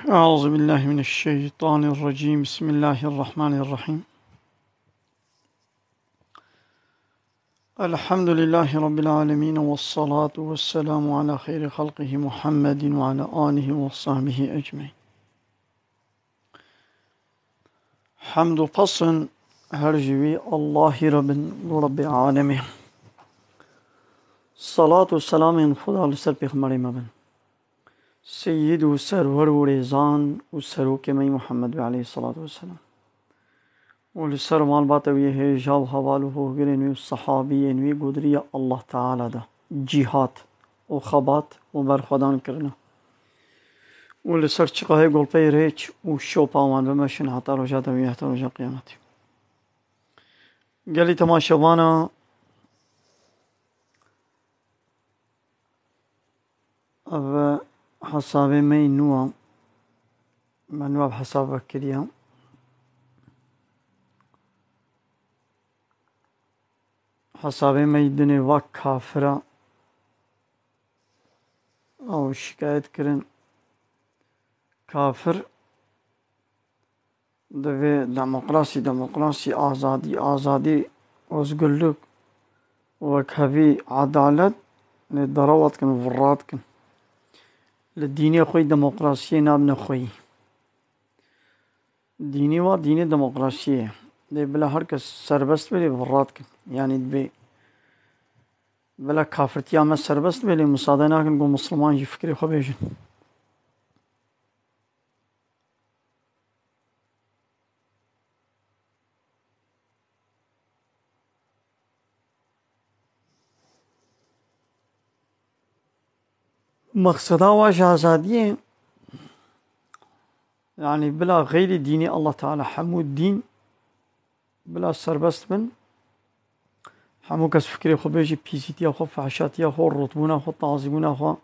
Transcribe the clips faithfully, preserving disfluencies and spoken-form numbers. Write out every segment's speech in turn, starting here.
أعوذ بالله من الشيطان الرجيم. بسم الله الرحمن الرحيم. الحمد لله رب العالمين، والصلاة والسلام على خير خلقه محمد وعلى آله وصحبه أجمعين. Hemd û pesn her ji wî Allahî re bin, wî Rebbê alemê. Salat û selamên Xuda li ser Pêxemberê me bin. Seyyid û serwer û rêzan û serokê me yî Muhammed be aleyhissalatu vesselam. Û li ser malbata wî hêja û heval û hogirên wî û sehabiyên wî godiriya Allah Teala de cîhat û xebat û berxwedan kirine. Û li ser çiqahê golpeyê rêç û şopa wan bimeşin heta roja dawî, heta roja qiyametê. Gelî temaşevana, ev hesabê me yî nû a. Me nû ev hesab vekiriye. Hesabê me yî dinê va kafira. Ew şikayet kirin. Kafir divê demokrasî, demokrasî, azadî, azadî, ozgurluk, wekhevî, edalet lê derewa dikin, virra dikin. Li dînê xwe yî demokrasiyê nabine xwe yî. Dînê wa dînê demokrasiyê ye. Lê bila her kes serbest be lê virra dikin. Yanî dibê bila kafirtiya me serbest be lê misade nakin ku misliman jî fikrê xwe bêjin. Mexseda wa ji azadiyê, yanî bila xeyrî dînê Allah Teala hemû dîn bila serbest bin. Hemû kes fikrê xwe bêjî, pîsîtiya xwe, fehşatiya xwe, rotbûna xwe, tazîbûna xwe,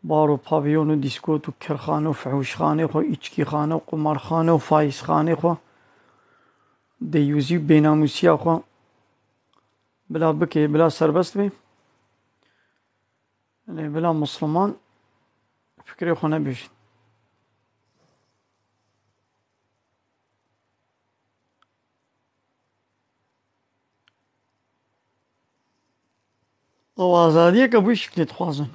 bar û pavîyon û dîskot û kirxane û fihûşxanê xwe, îçkîxane û qumarxane û faîzxanê xwe, deyûzî û bênamûsiya xwe bila bike, bila serbest be. Lê bila misliman fikrê xwe nebêjin. Ew azadiyeke bi wî şiklê dixwazin.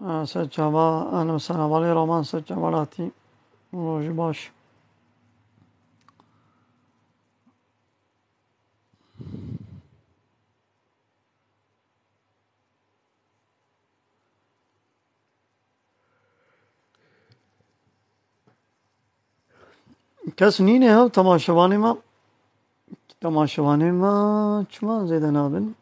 Aa, ser çava, ehlen we sehlen. Belê Raman, ser çava hatî. Roj baş. Kes nîne hev temaşevanê me. Temaşevanê me çima zêde nabin?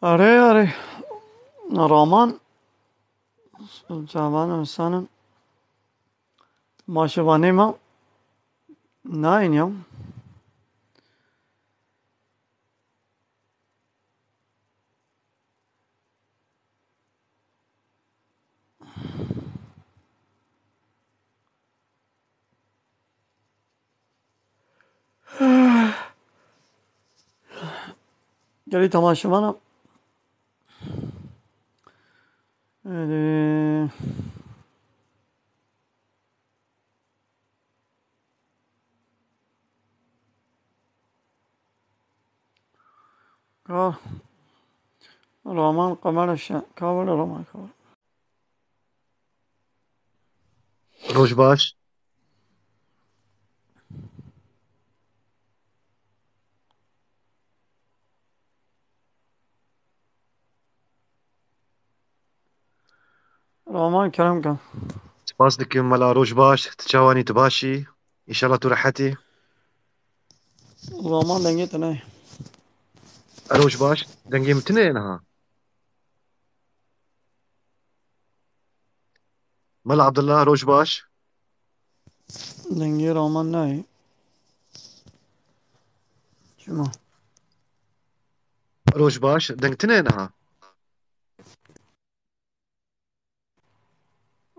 Erê, erê. Raman. Cavan insanın. Maşevanê me. Nayên ya. Gelî temaşevana. Êdî. Ka Roman Qemer şe, ka wele Roman, ka wele. Roj baş. Raman, kerem ke. Spas dikim mela, roj baş. Tu çawanî, tu başî? Înşallah tu rehetî. Raman, dengê te nayê. Roj baş. Dengê min tune ye niha. Mela Abdullah, roj baş. Dengê Raman nayê. Çima? Roj baş. Deng tune ye niha.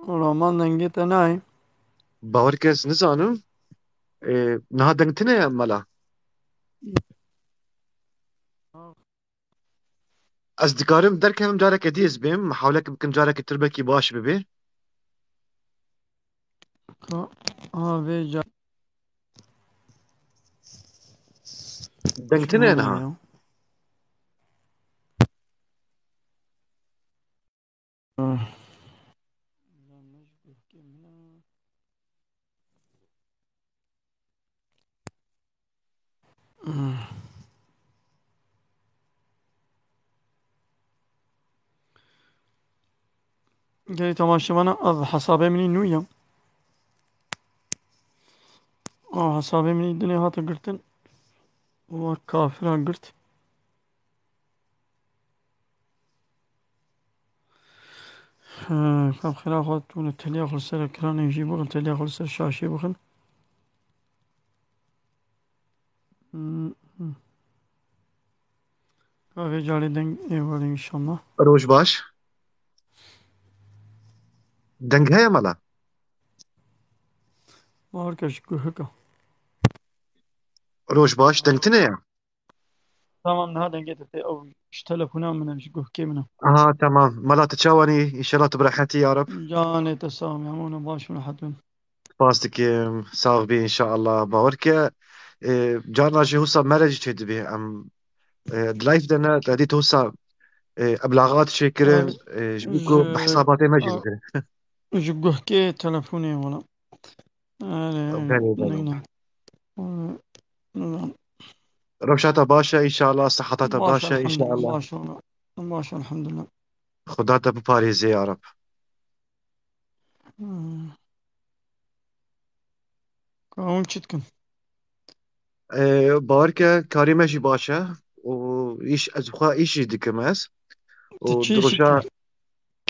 Raman, dengê te nayê. Bawer ke ez nizanim. Ê, niha deng tune ye mela. Ez dikarim derkevim, careke dî ez bêm, mihawlek bikim careke tir belkî baş bibe. Ka, ha, vê ca- Deng tune ye niha. Ya. Gelî temaşevana, ev hesabê min î nû ye. Ev hesabê min î dinê hate girtin. Wa kafira girt. He, kam xêra xwe, tu ne teliya xwe li ser ekranê jî bixin, teliya xwe li ser şaşê bixin. Hmm, hmm. Ka vê carê deng ê were înşallah. Roj baş. Deng heye mela? Bawer ke ji guhika. Roj baş, deng tune ye? Tamam, niha dengê te tê. Ew ji telefona min e, ji guhkê min e. Aha, tamam. Mela tu çawanî? Înşallah tu bi rehetî ya Reb. Canê te sax be, hemû ne baş û rehet bin. Spas dikim. Sax bî înşallah. Bawer ke, e, carna jî wisa me re jî çêdibî. Em, e, di live de ne, te dît wisa, e, eblaxat çêkirin, e, ji bo ku bi hesabatê me jî bikirin. Ji guhkê telefonê wala. Erê, belê, belê. Neyna. Rewşa te baş e înşallah, siheta te baş e înşallah. Baş, elhamdulillah. Baş, baş, elhamdulillah. Xuda te biparêze ya Reb. Hmm. Ka hûn çi dikin? Ee, bawer ke karê me jî baş e û îş, ez xwe îş jî dikim ez. Û tu çi îşî dikî?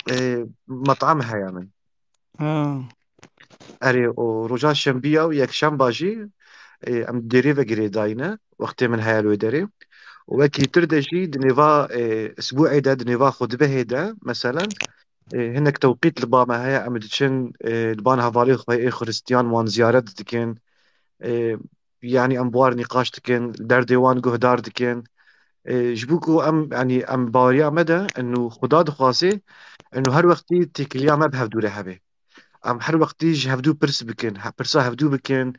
Ê, met'em heye min. Ha. Erê, û roja şembiya û yekşemba jî, ê, em dêrê ve girêdayî ne, wextê min heye li wê derê. Û wekî tir de jî di nêva, ê, isbûê de, di nêva xutbehê de, meselen, ê, hinek tewqît li ba me heye, em diçin, ê, li ban hevalê xwe ê xiristiyan wan ziyaret dikin. Ê, yanî em bi wan nîqaş dikin, derdê wan guhdar dikin. Ê, ji bo ku em, yanî em baweriya me de, eno Xuda dixwaze, eno her wextî têkiliya me bi hevdû re hebe. Em her wextî ji hevdû pirs bikin, he-, pirsa hevdû bikin,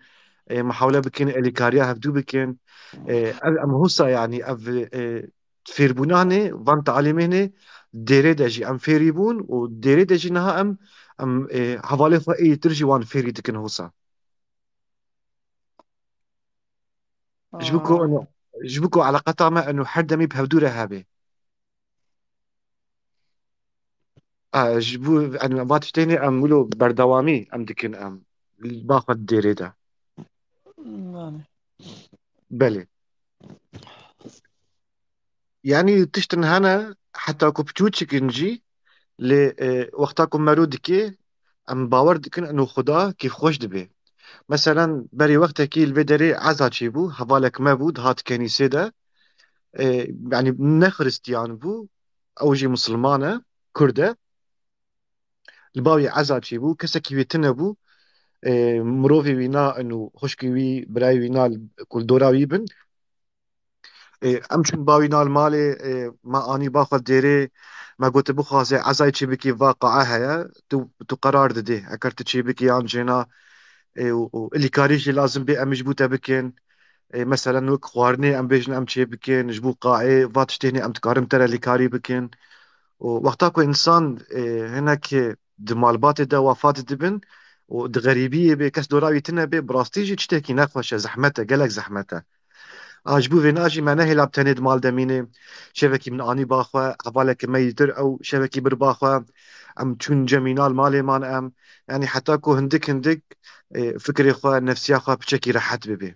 ê, mihawle bikin, elîkariya hevdû bikin. Ê, ev, em hosa, yanî ev, ê, fêrbûna hene, van talîmê hene, dêrê de jî em fêrî bûn û dêrê de jî niha em, em, ê, hevalê xwe ê tir jî wan fêrî dikin hosa. Ji bo ku, aa, eno, ji bo ku eleqeta me eno her demî bi hevdû re hebe. A, ji bo, eno, va tiştê hene em wilo berdewamî em dikin em. Li ba xwe dêrê de. Belê. Yanî tiştin hene heta ku piçûçik in jî, lê, e, wexta ku mero dike, em bawer dikin eno Xuda kêfxweş dibe. Meselen, berê wextekî li vê derê eza çêbû, hevalek me bû, dihat kenîsê de. E, yanî ne xiristiyan bû, ew jî misilman e, kurd e. Li ba wî eza çêbû, kesekî wî tune bû. E, mirovê wî na eno xwişkê wî, birayê wî na li, ku li dora wî bin. Ê, em çûn ba wî na li malê, ê, me anî ba xwe dêrê, me got, tu bixwaze ezayê çêbikî, va qae heye, tu, tu qerar didê, eger tu çêbikî yan jêna, ê, û, û ilîkarî jî lazim bê, em ji bo te bikin. Ê, meselen wek xwarinê em bêjin em çêbikin, ji bo qaê, va tiştê hene em dikarin te re lîkarî bikin. Û wexta ku însan, ê, hinek di malbatê de wefat dibin, û di xerîbiyê bê, kes dora wî tune bê, bi rastî jî tiştekî nexweş e, zehmet e, gelek zehmet e. A ji bo vêna jî me nehêla bi tenê di mal de mînê. Şevekî min anî ba xwe, hevaleke me yî dir ew şevekî bir ba xwe. Em çûn cemîna li malê man em. Yanî heta ku hindik hindik, e, fikrê xwe, nefsiya xwe piçekî rehet bibe.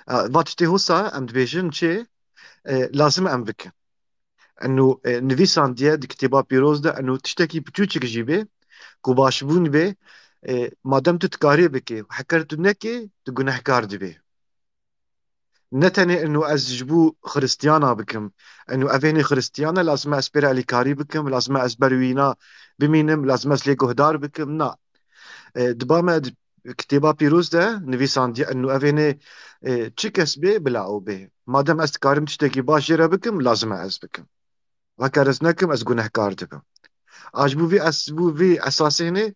E, va tiştê hosa em dibêjin çi, e, lazim em bikin. Eno, e, nivîsandiye di kitêba pîroz de, eno tiştekî piçûçik jî bê, ku başbûn bê, e, madem tu dikarê bikê, heker tu nekê, tu gunehkar dibê. Ne tenê eno ez ji bo Xiristiyana bikim, eno evênê Xiristiyan e, lazim e ez pê re elîkarî bikim, lazim e ez ber wîna bimînim, lazim e ez lê guhdar bikim. Na. E, diba me di kitêba pîroz de nivîsandiye, eno evênê, e, çi kes bê, bila ew bê. Madem ez dikarim tiştekî baş jê re bikim, lazim e ez bikim. Heker ez nekim, ez gunehkar dibim. A ji bo vî es-, bo vî esasê hinê,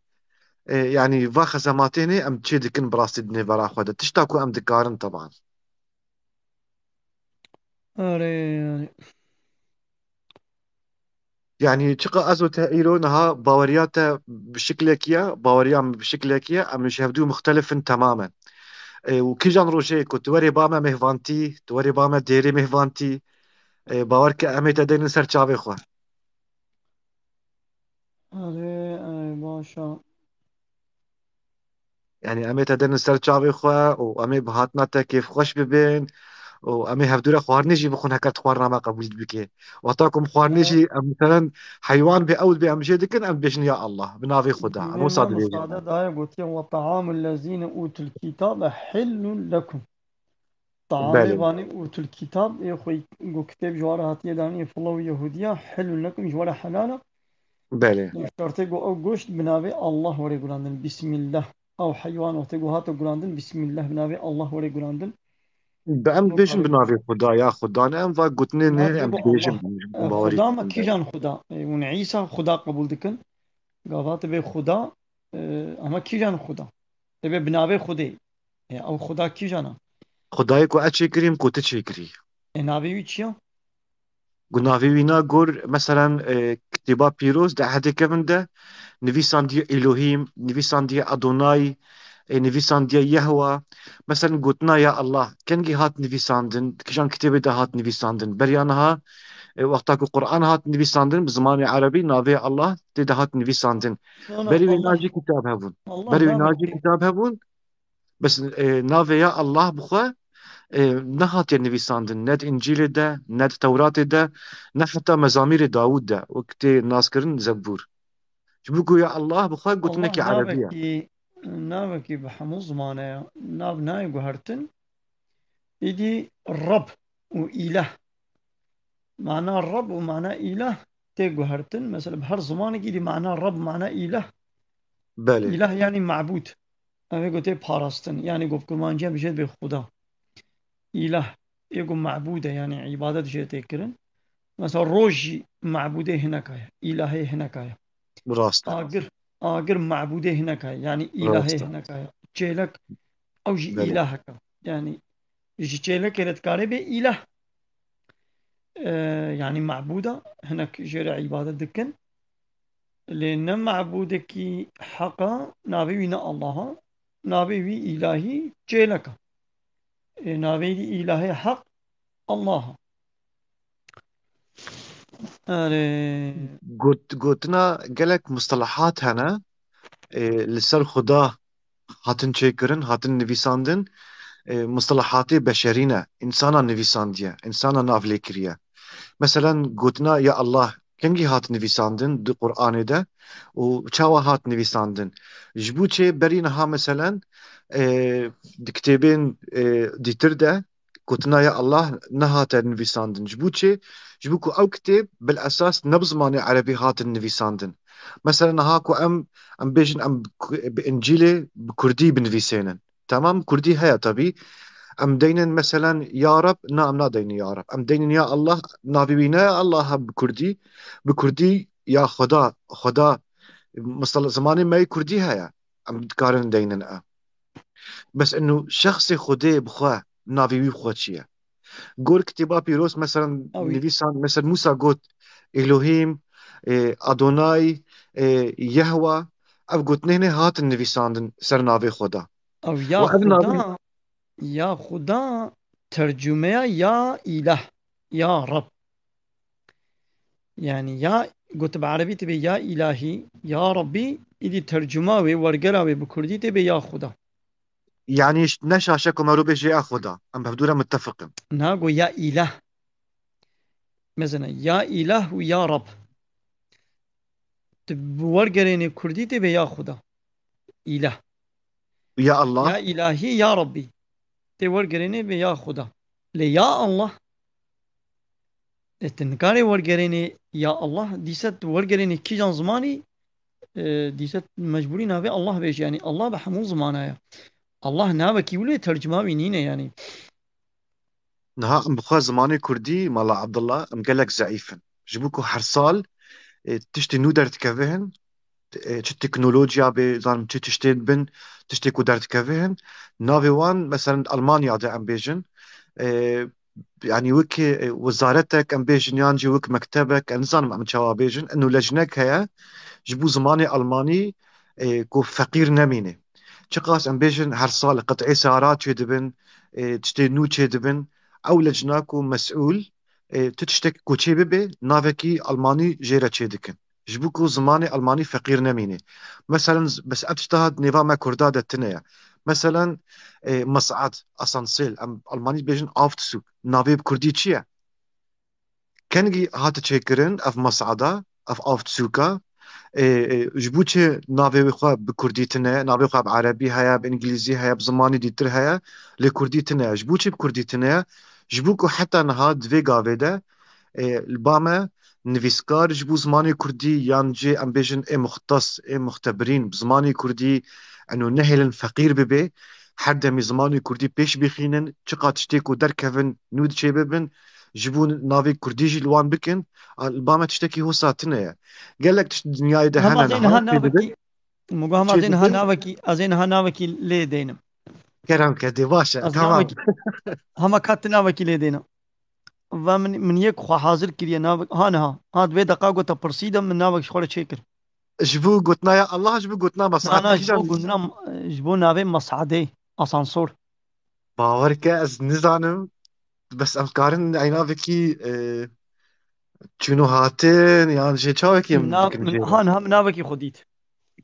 e, yanî va xezematê hinê em çê dikin bi rastî di nêvera xwe de. Tişta ku em dikarin teban. Erê, erê. Yanî çiqa ez û te îro niha baweriya te bi şiklekî ye, baweriya min bi şiklekî ye, em ji hevdû muxtelif in temamen. E, û kîjan rojê ku tu werê ba me mêhvantî, tu werê ba me dêrê mêhvantî, e, bawer ke em ê te deynin ser çavê xwe. Erê, erê, baş e. Yanî em ê te deynin ser çavê xwe û em ê bi hatina te kêfxweş bibin û em ê hevdû re xwarinê jî bixwin, heker tu xwarina me qebûl bikê. Wexta ku em xwarinê Ya. jî, em meselen heywan bê, ew bê, em jê dikin, em dibêjin ya Allah, bi navê Xuda. Em Dînê wisa me dibêjin. Misade daye gotiye, "Ve ta'amul lezîne utul kitabe hillun lekum." Taamê Belê. vanî utul kitab, ê xwe ku kitêb ji we re hatiye danî, filav Yehudiya, hillun lekum, ji we re helal e. Belê. Şertê ku ew goşt bi navê Allah were gulandin, Bismillah. Ew heywan wextê ku hate gulandin, Bismillah, bi navê Allah were gulandin. Bi em Ew dibêjin bi karê navê Xuda ya Xuda ne, em va gotinê ne, Navê em ku dibêjin, Allah. em E, bawerî Xuda me dikin de. Kîjan Xuda? E, hûn Îsa Xuda qebûl dikin. Gava te bê Xuda, e, ama kîjan Xuda? Te bê bi navê Xudê. E, ew Xuda kîjan e? Xudayê ku ez çêkirîm, ku tu çêkirî. E, navê wî çi ye? Ku navê wî na gor, meselen, e, kitêba pîroz di ehdê kevin de nivîsandiye Elohîm, nivîsandiye Adonay, e, nivîsandiye Yehwa. Meselen, gotina ya Allah, kengî hat nivîsandin, di kîjan kitêbê de hat nivîsandin? Beriya niha, e, wexta ku Quran hat nivîsandin, bi zimanê erebî navê Allah tê de hat nivîsandin. No, no, Berî wî Allah, na jî kitab hebûn. Allah Berî wî na navê jî kitab hebûn. Bes, e, navê ya Allah bi xwe, e, nehatiye nivîsandin. Ne di Încîlê de, ne di Tewratê de, ne heta mezamîrê Dawûd de, wek tê naskirin Zebûr. Ji bo ku ya Allah bi xwe gotinekî Allah erebî ye. Navekî, navekî bi hemû zimanê nav nayê guhertin. Îdî Reb û Îleh. Mana Reb û mana Îleh tê guhertin. Mesela bi her zimanekî dî mana Reb, mana Îleh. Belê. Îleh yanî mabûd. Ev ê gotê parastin. Yanî ku bi kurmancî em jê dibê Xuda. Îleh, ê ku mabûd e, yanî îbadet jê tê kirin. Mesela roj jî mabûdê hineka ye, îlahê hineka ye. Rast e. Agir, agir mabûdê hineka ye, yanî îlahê Rast e. hineka ye. Çêlek, ew jî Belê. îlahek e. Yanî ji çêlekê re dikarê bê îlah. E, yanî mabûd e, hinek jê re îbadet dikin. Lê ne mabûdekî heq e, navê wî ne Allah e, navê wî îlahî çêlek e. Ê, navê wî îlahê heq Allah e. Erê. Got-, gotina gelek mustalahat hene, ê, li ser Xuda hatin çêkirin, hatin nivîsandin, e, mustalahatê beşerî ne, însana nivîsandiye, însana nav lê kiriye. Meselen, gotina ya Allah kengî hat nivîsandin di Qur'anê de û çawa hat nivîsandin? Ji bo çê berî niha, meselen, e, di kitêbên, e, dîtir de gotina ya Allah nehate nivîsandin. Ji bo çê? Ji bo ku ew kitêb bil esas ne bi zimanê erebî hatin nivîsandin. Mesela niha ku em, em bêjin em ku-, bi Încîlê bi kurdî binivîsênin. Tamam, kurdî heye tabî. Em deynin meselen ya Reb, na em nadeynin ya Reb. Em deynin ya Allah, navê wî ne Allah e bi kurdî. Bi kurdî ya Xweda, Xweda, mesela zimanê me yê kurdî heye. Em dikarin deynin e. Bes eno şexsê Xwedê bi xwe, navê wî bi xwe çi ye? Gor kitêba pîroz, meselen, Ew ê. nivîsan, mesel Mûsa got, Elohîm, e, Adonay, e, Yehwa, ev gotinê hinê hatin nivîsandin ser navê Xweda. Ev ya Û ev navê Xuda, ya Xuda tercumeya ya îlah, ya Rab. Yani ya got bi erebî tê bê ya îlahî, ya Rabbî, îdî tercuma wê, wergera wê bi kurdî tê bê ya Xuda. Yani ş-, ne şaşe ku mero bêje ya Xuda. Em bi hevdû re muttefiq in. Na go ya îlah. Mesela ya îlah û ya Rab. Tu bi wergerênê kurdî tê bê ya Xuda. Îlah. Ya Allah. Ya îlahî, ya Rabbî. Tê wergerênê bê ya Xuda. Lê ya Allah, e, tu nikarê wergerênê ya Allah, dîse tu wergerênê kîjan zimanî, e, dîse tu mecbûrî navê Allah bêjî. Yani Allah bi hemû zimana ye. Allah navekî wilo ye, tercuma wî nîne yani. Niha em bi xwe zimanê kurdî, Mala Abdullah, em gelek zeîf in. Ji bo ku her sal, e, tiştê nû derdikeve hin, e, çi teknolojiya bê, zanim çi tiştên bin, tiştê ku derdikeve hin, navê wan, meselen, Almanya de em bêjin, e, yani wek, e, wezaretek em bêjin, yan jî wek mektebek, em nizanim em çawa bêjin, eno lejnek heye, ji bo zimanê Almanî, e, ku feqîr nemîne. Çiqas em bêjin her sal qit'ê seyara çêdibin, e, tiştê nû çêdibin, ew lejna ku mes'ûl, e, tu tiştek ku çê bibe, navekî Almanî jê re çêdikin. Ji bo ku zimanê Almanî feqîr nemîne. Meselen, bes ev tişta hat nêva me Kurda de tune ye. Meselen, e, mes'ad, asansêl, em Almanî dibêjin Aufzug. Navê bi Kurdî çi ye? Kengî hate çêkirin ev mes'ada, ev Aufzuga? E, e, ji bo çi navê wê xwe bi Kurdî tune, navê xwe bi Erebî heye, bi Îngilîzî heye, bi zimanî dîtir heye, lê Kurdî tune ye? Ji bo çi bi Kurdî tune ye? Ji bo ku heta niha di vê gavê de, e, li ba me nivîskar ji bo zimanê Kurdî yan jî em bêjin ê muxtes, ê muxtebirîn bi zimanê Kurdî eno nehêlin feqîr bibe, her demê zimanê Kurdî pêş bixînin, çiqa tiştê ku derkevin nû diçê bibin, ji bo navê Kurdî jî li wan bikin, a, li ba me tiştekî hosa tune ye. Gelek tişt di dinyayê de Hema hene zê niha niha çê dibin. Navekî, Mugo hema Çê zê niha dibin. Navekî, ez ê niha navekî lê deynim. Kerem kedê, baş e, Ez tamam. Navekî, hema ka tu navekî lê deynim. Ve min, min yek xwe hazir kiriye navek, ha niha, ha di vê deqa gota pirsî de min navek ji xwe re çêkir. Ji bo gotina ya Allah, ji bo gotina Na, Mes'ad na, ji bo kîjan? Gotina, ji bo navê Mes'adê, asansor. Bawer ke ez nizanim, bes em karin eynavekî, e, çûn û hatin, yan jê çawekî em Na, bikin min, jê re? Ha niha min navekî xwe dît.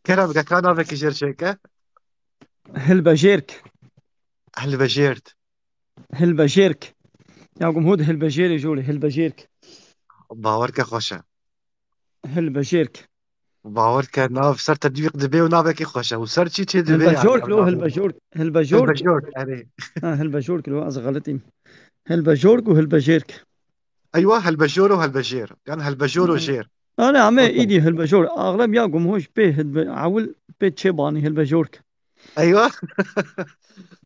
Kerem ke ka navekî jêr çêke? Hilbejêrk. Hilbejêrd. Hilbejêrk. Ya gum hûd hilbejêrê jolê, hilbejêrk. Bawer ke xweş e. Hilbejêrk. Bawer ke nav ser tedwîq dibe û navekî xweş e. Û ser çî çê dibe yani Hilbejork ev lo, navê? Hilbejork. Hilbejork. Hilbejork, erê. Ha, hilbejork lo, ez xeletîm. Hilbejork û hilbejêrk. Eywa, hilbejor û hilbejêr. Yan hilbejor û Hı. jêr. Ana, ame Okey. Îdî hilbejor. Axlem ya gum hoş pê hilbe-, ewil pê çêbanî hilbejork. Eywa.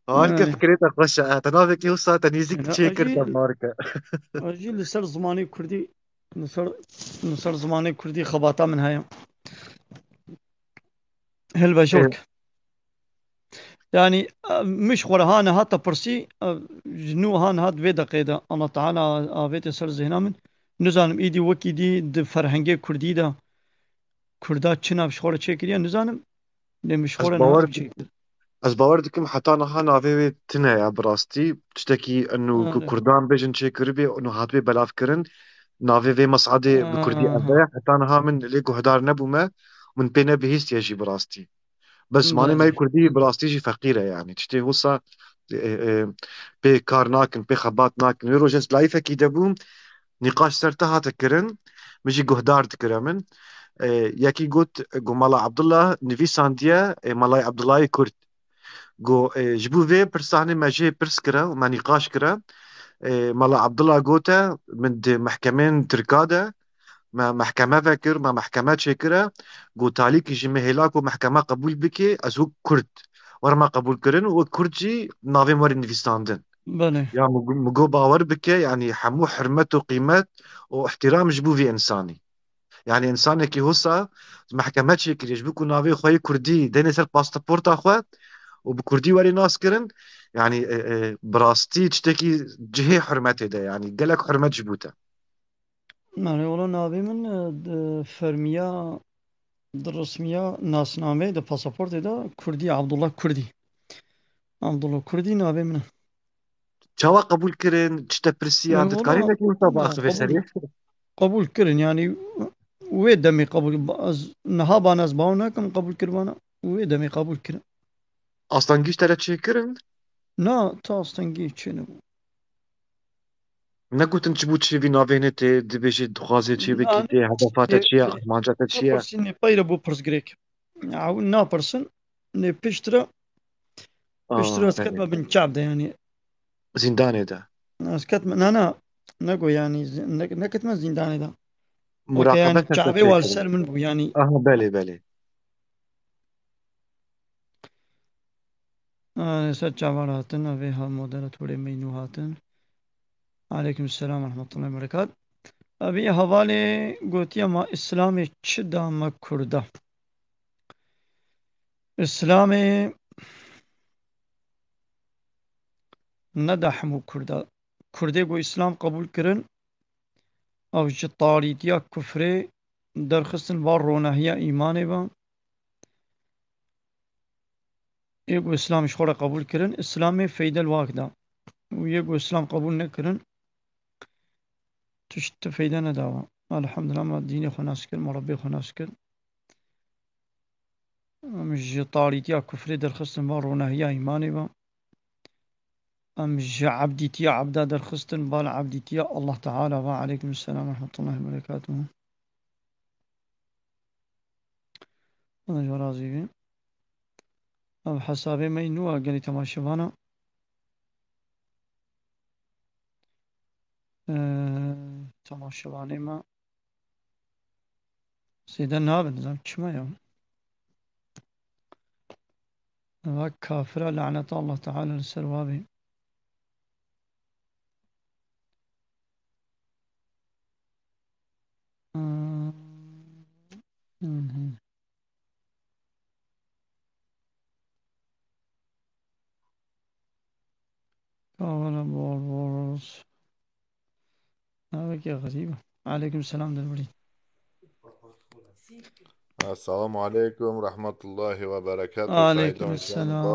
Harika Yani. Fikrê te xweş e. Te navekî wisa te nêzîk Ya, çê kir, ajî, te harika. Ajî li ser zimanê kurdî, li ser, li ser zimanê kurdî xebata min heye. Hilbejork. Ê. Yani, e, min ji xwe re ha niha te pirsî, e, ji nû ha niha di vê deqê de Allah Teala avête ser zihna min. Nizanim îdî wekî dî di ferhengê kurdî de kurda çi nav ji xwe re çêkiriye, nizanim. Lê min ji xwe re niha çêkir. Ez bawer dikim heta niha navê wê tune ya bi rastî. Tiştekî eno ku Erê. Kurdan bêjin çêkiribê, eno hatibê belavkirin. Navê vê Mes'adê bi kurdî Aha. Eve ye. Heta niha min lê guhdar nebûme. Min pê nebihîstiye jî bi rastî. Bes zimanê me yê Belê. Kurdî bi rastî jî feqîr e yani. Tiştê wisa, e, e, pê kar nakin, pê xebat nakin. Wê rojê ez layîfekî de bûm, nîqaş ser te hate kirin, min jî guhdar dikire min. E, yekî got, got Mala Abdullah nivîsandiye, e, Malayê Abdullahê Kurd. Got, e, ji bo vê pirsa hinê me jê pirs kire û me nîqaş kire. E, Mala Abdullah gote, min di mehkemên Tirka de me mehkeme vekir, me mehkeme çêkire. Got, talîkî ji min hêla ku mehkeme qebûl bike, ez wek Kurd werime qebûlkirin û wek Kurd jî navê min were nivîsandin. Belê. Ya min got, min got, bawer bike, yanî hemû hurmet û qîmet û îhtîram ji bo vî însanî. Yani insanekî wisa mehkeme çêkiriye, ji bo ku navê xwe yê kurdî dêne ser pasaporta xwe û bi kurdî were naskirin, yani, e, e, bi rastî tiştekî cihê hurmetê de, yani gelek hurmet ji bo te. Yani wala navê min, e, di fermiya di resmiya nasnameyê de, pasaportê de Kurdî, Abdullah Kurdî. Abdullah Kurdî navê min e. Çawa qebûl kirin? Çi te pirsiyan? Tu dikarî nekî wisa biaxivî serê? Qebûl kirin, yanî wê demê qebûl, niha ban ez bawer nakim qebûl kiribana, wê demê qebûl kirin. Astengî ji te re çêkirin? Na, ta astengî çênebû. Negotin çi bû, çi vî navê hênê tê, dibêjî dixwazê çi bikî, tê hedefa te çi ye, armanca te çi ye? Nepirsîn, lê peyre bû pirsgirêk. Ew napirsin, lê piştre, piştre ez ketme bin çap de, yanî. Zîndanê de. Ez ketme, na, na, nego, yanî, neketme zîndanê de. Muraqebe, yanî çavê wa li ser min bû, yanî. Aha, belê, belê. Ser çavan hatin, evê ha moderatorê me nû hatin. Aleykum selam ve rahmetullahi ve berekat. Evê hevalê gotiye ma Îslamê çi da me Kurda? Îslamê neda hemû Kurda. Kurdê ku Îslam qebûl kirin, ew ji tarîtiya kufrê derxistin va ronahiya îmanê ve. Yê ku Îslam ji xwe re qebûl kirin, Îslamê feyde li wak da. Û yê ku Îslam qebûl nekirin, tişt ti feyde nedawa. Elhamdulillah, me dînê xwe nas kir, me Rebbê xwe nas kir. Em ji tarîtiya kufrê derxistin va ronahiya îmanê ve. Em ji ebdîtiya ebda derxistin va li ebdîtiya Allah Teala ve. Aleykum selam ve rahmetullahi ve berekatuhu. Allah ji we razî be. Ev hesabê me yî nû a gelî temaşevana. Ee, temaşevanê me. Sêde nabin, nizam çima ya. Eva kafira laneta Allah Teala li ser wa bê. Hmm. Kavana bol bol. Navekî xerîb. Aleykum selam dilbirî. Esselamu aleykum rahmetullahi ve berekatuhu. Aleykum selam.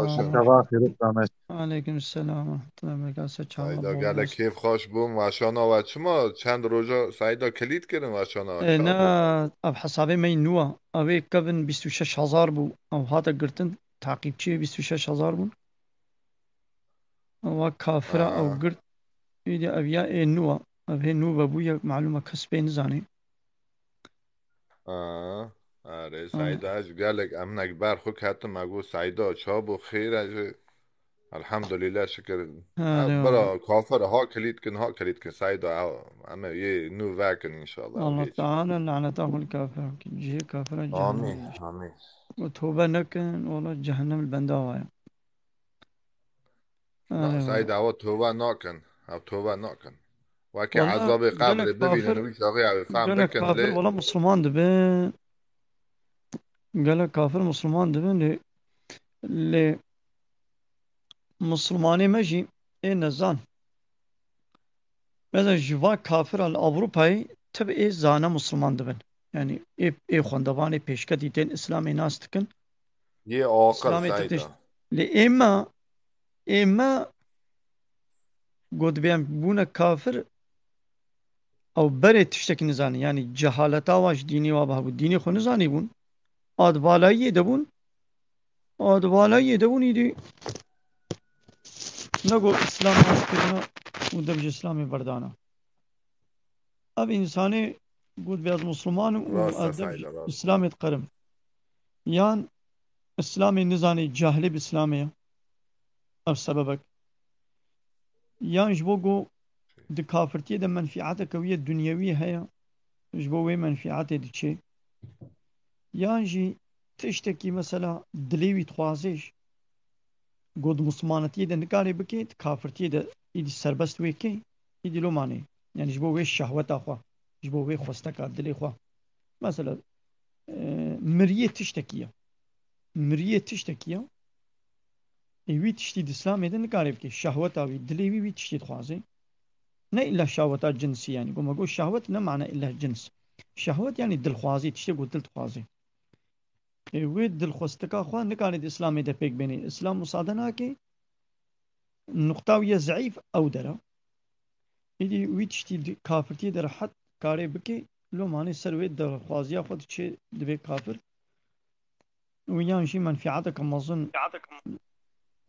Aleykum selam rahmetullahi ve berekatuhu. Ser çava. Seyda, gelek kêf xweş bûm. Weşana we çima çend roja Seyda kilît kirin weşana we? E, ne, ev hesabê me yî nû a. Ev ê kevin bîst û şeş hezar bû. Ew hate girtin. Taqîbçiyê bîst û şeş hezar bûn. Ewa kafira ew girt. Îdî ev ya ê nû a. Ev hê nû vebûye, malûm e kes pê nizanê. Erê, Seyda, ez gelek eminek ber xwe ketim, me got, Seyda, çawa bû, xêr e? Elhamdulillah, şikir. Erê, bira, kafir, ha kilît kin, ha kilît kin, Seyda, em ê yê nû vekin, înşallah. Allah Teala laneta xwe li kafir bikin. Cihê kafira cehennem. Amîn, amîn. Û tobe nekin, wala cehennem li benda wa ye. Seyda, ew tobe nakin. Ew tobe nakin. Weke ezabê qebrê bibînin, wî çaxê ew ê fehm bikin lê. Wala Musliman dibe. Gelek kafir Musliman dibe lê, lê Muslimanê me jî ê nezan. Mesela ji va kafira li Ewropayê tib ê zane Musliman dibin. Yanî ê, ê xwendevanê pêşketî tên Îslamê nas dikin. Yê aqil Seyda. Lê ê me, ê me got dibê em bûne kafir, ew berê tiştekî nizanî. Yanî cehaleta wa ji dînê wa hebû. Dînê xwe nizanîbûn. Advalayiyê de bûn. Advalayiyê de bûn îdî. Nego Îslam nas kirine û dev ji Îslamê berdana. Ev însanê got, "Bê ez Musliman im û ez dev ji Îslamê dikarim." Yan Îslamê nizanê, cahilê bi Îslamê ye. Ev sebebek. Yan ji bo ku di kafirtiyê de menfîateke wî ye, dunyewî heye, ji bo wê menfîatê diçê. Yan jî tiştekî mesela dilê wî dixwazê ji, ku di Muslimanetiyê de nikarê bikê, di kafirtiyê de îdî serbest wê kê, îdî lo manê. Yanî ji bo wê şehweta xwe, ji bo wê xwesteka dilê xwe. Mesela, e, miriyê tiştekî ye. Miriyê tiştekî ye. Ê wî tiştî di Îslamê de nikarê bikê. Şehweta wî, dilê wî, wî tiştî dixwazê. Ne îlla şehweta cinsî yanî. Ku me got şehwet ne mane îlla cins. Şehwet yanî dilxwazî, tiştê ku dil dixwazê. Ê, wê dilxwestika xwe nikare di Îslamê de pêk bênê. Îslam musade nake, nuqta wî ye zeîf ew dera. Êdî wî tiştî di kafirtiyê de rehet karê bike, lomanê ser wê daxwaziya xwe diçe divê kafir. Û yan jî menfîateke mezin,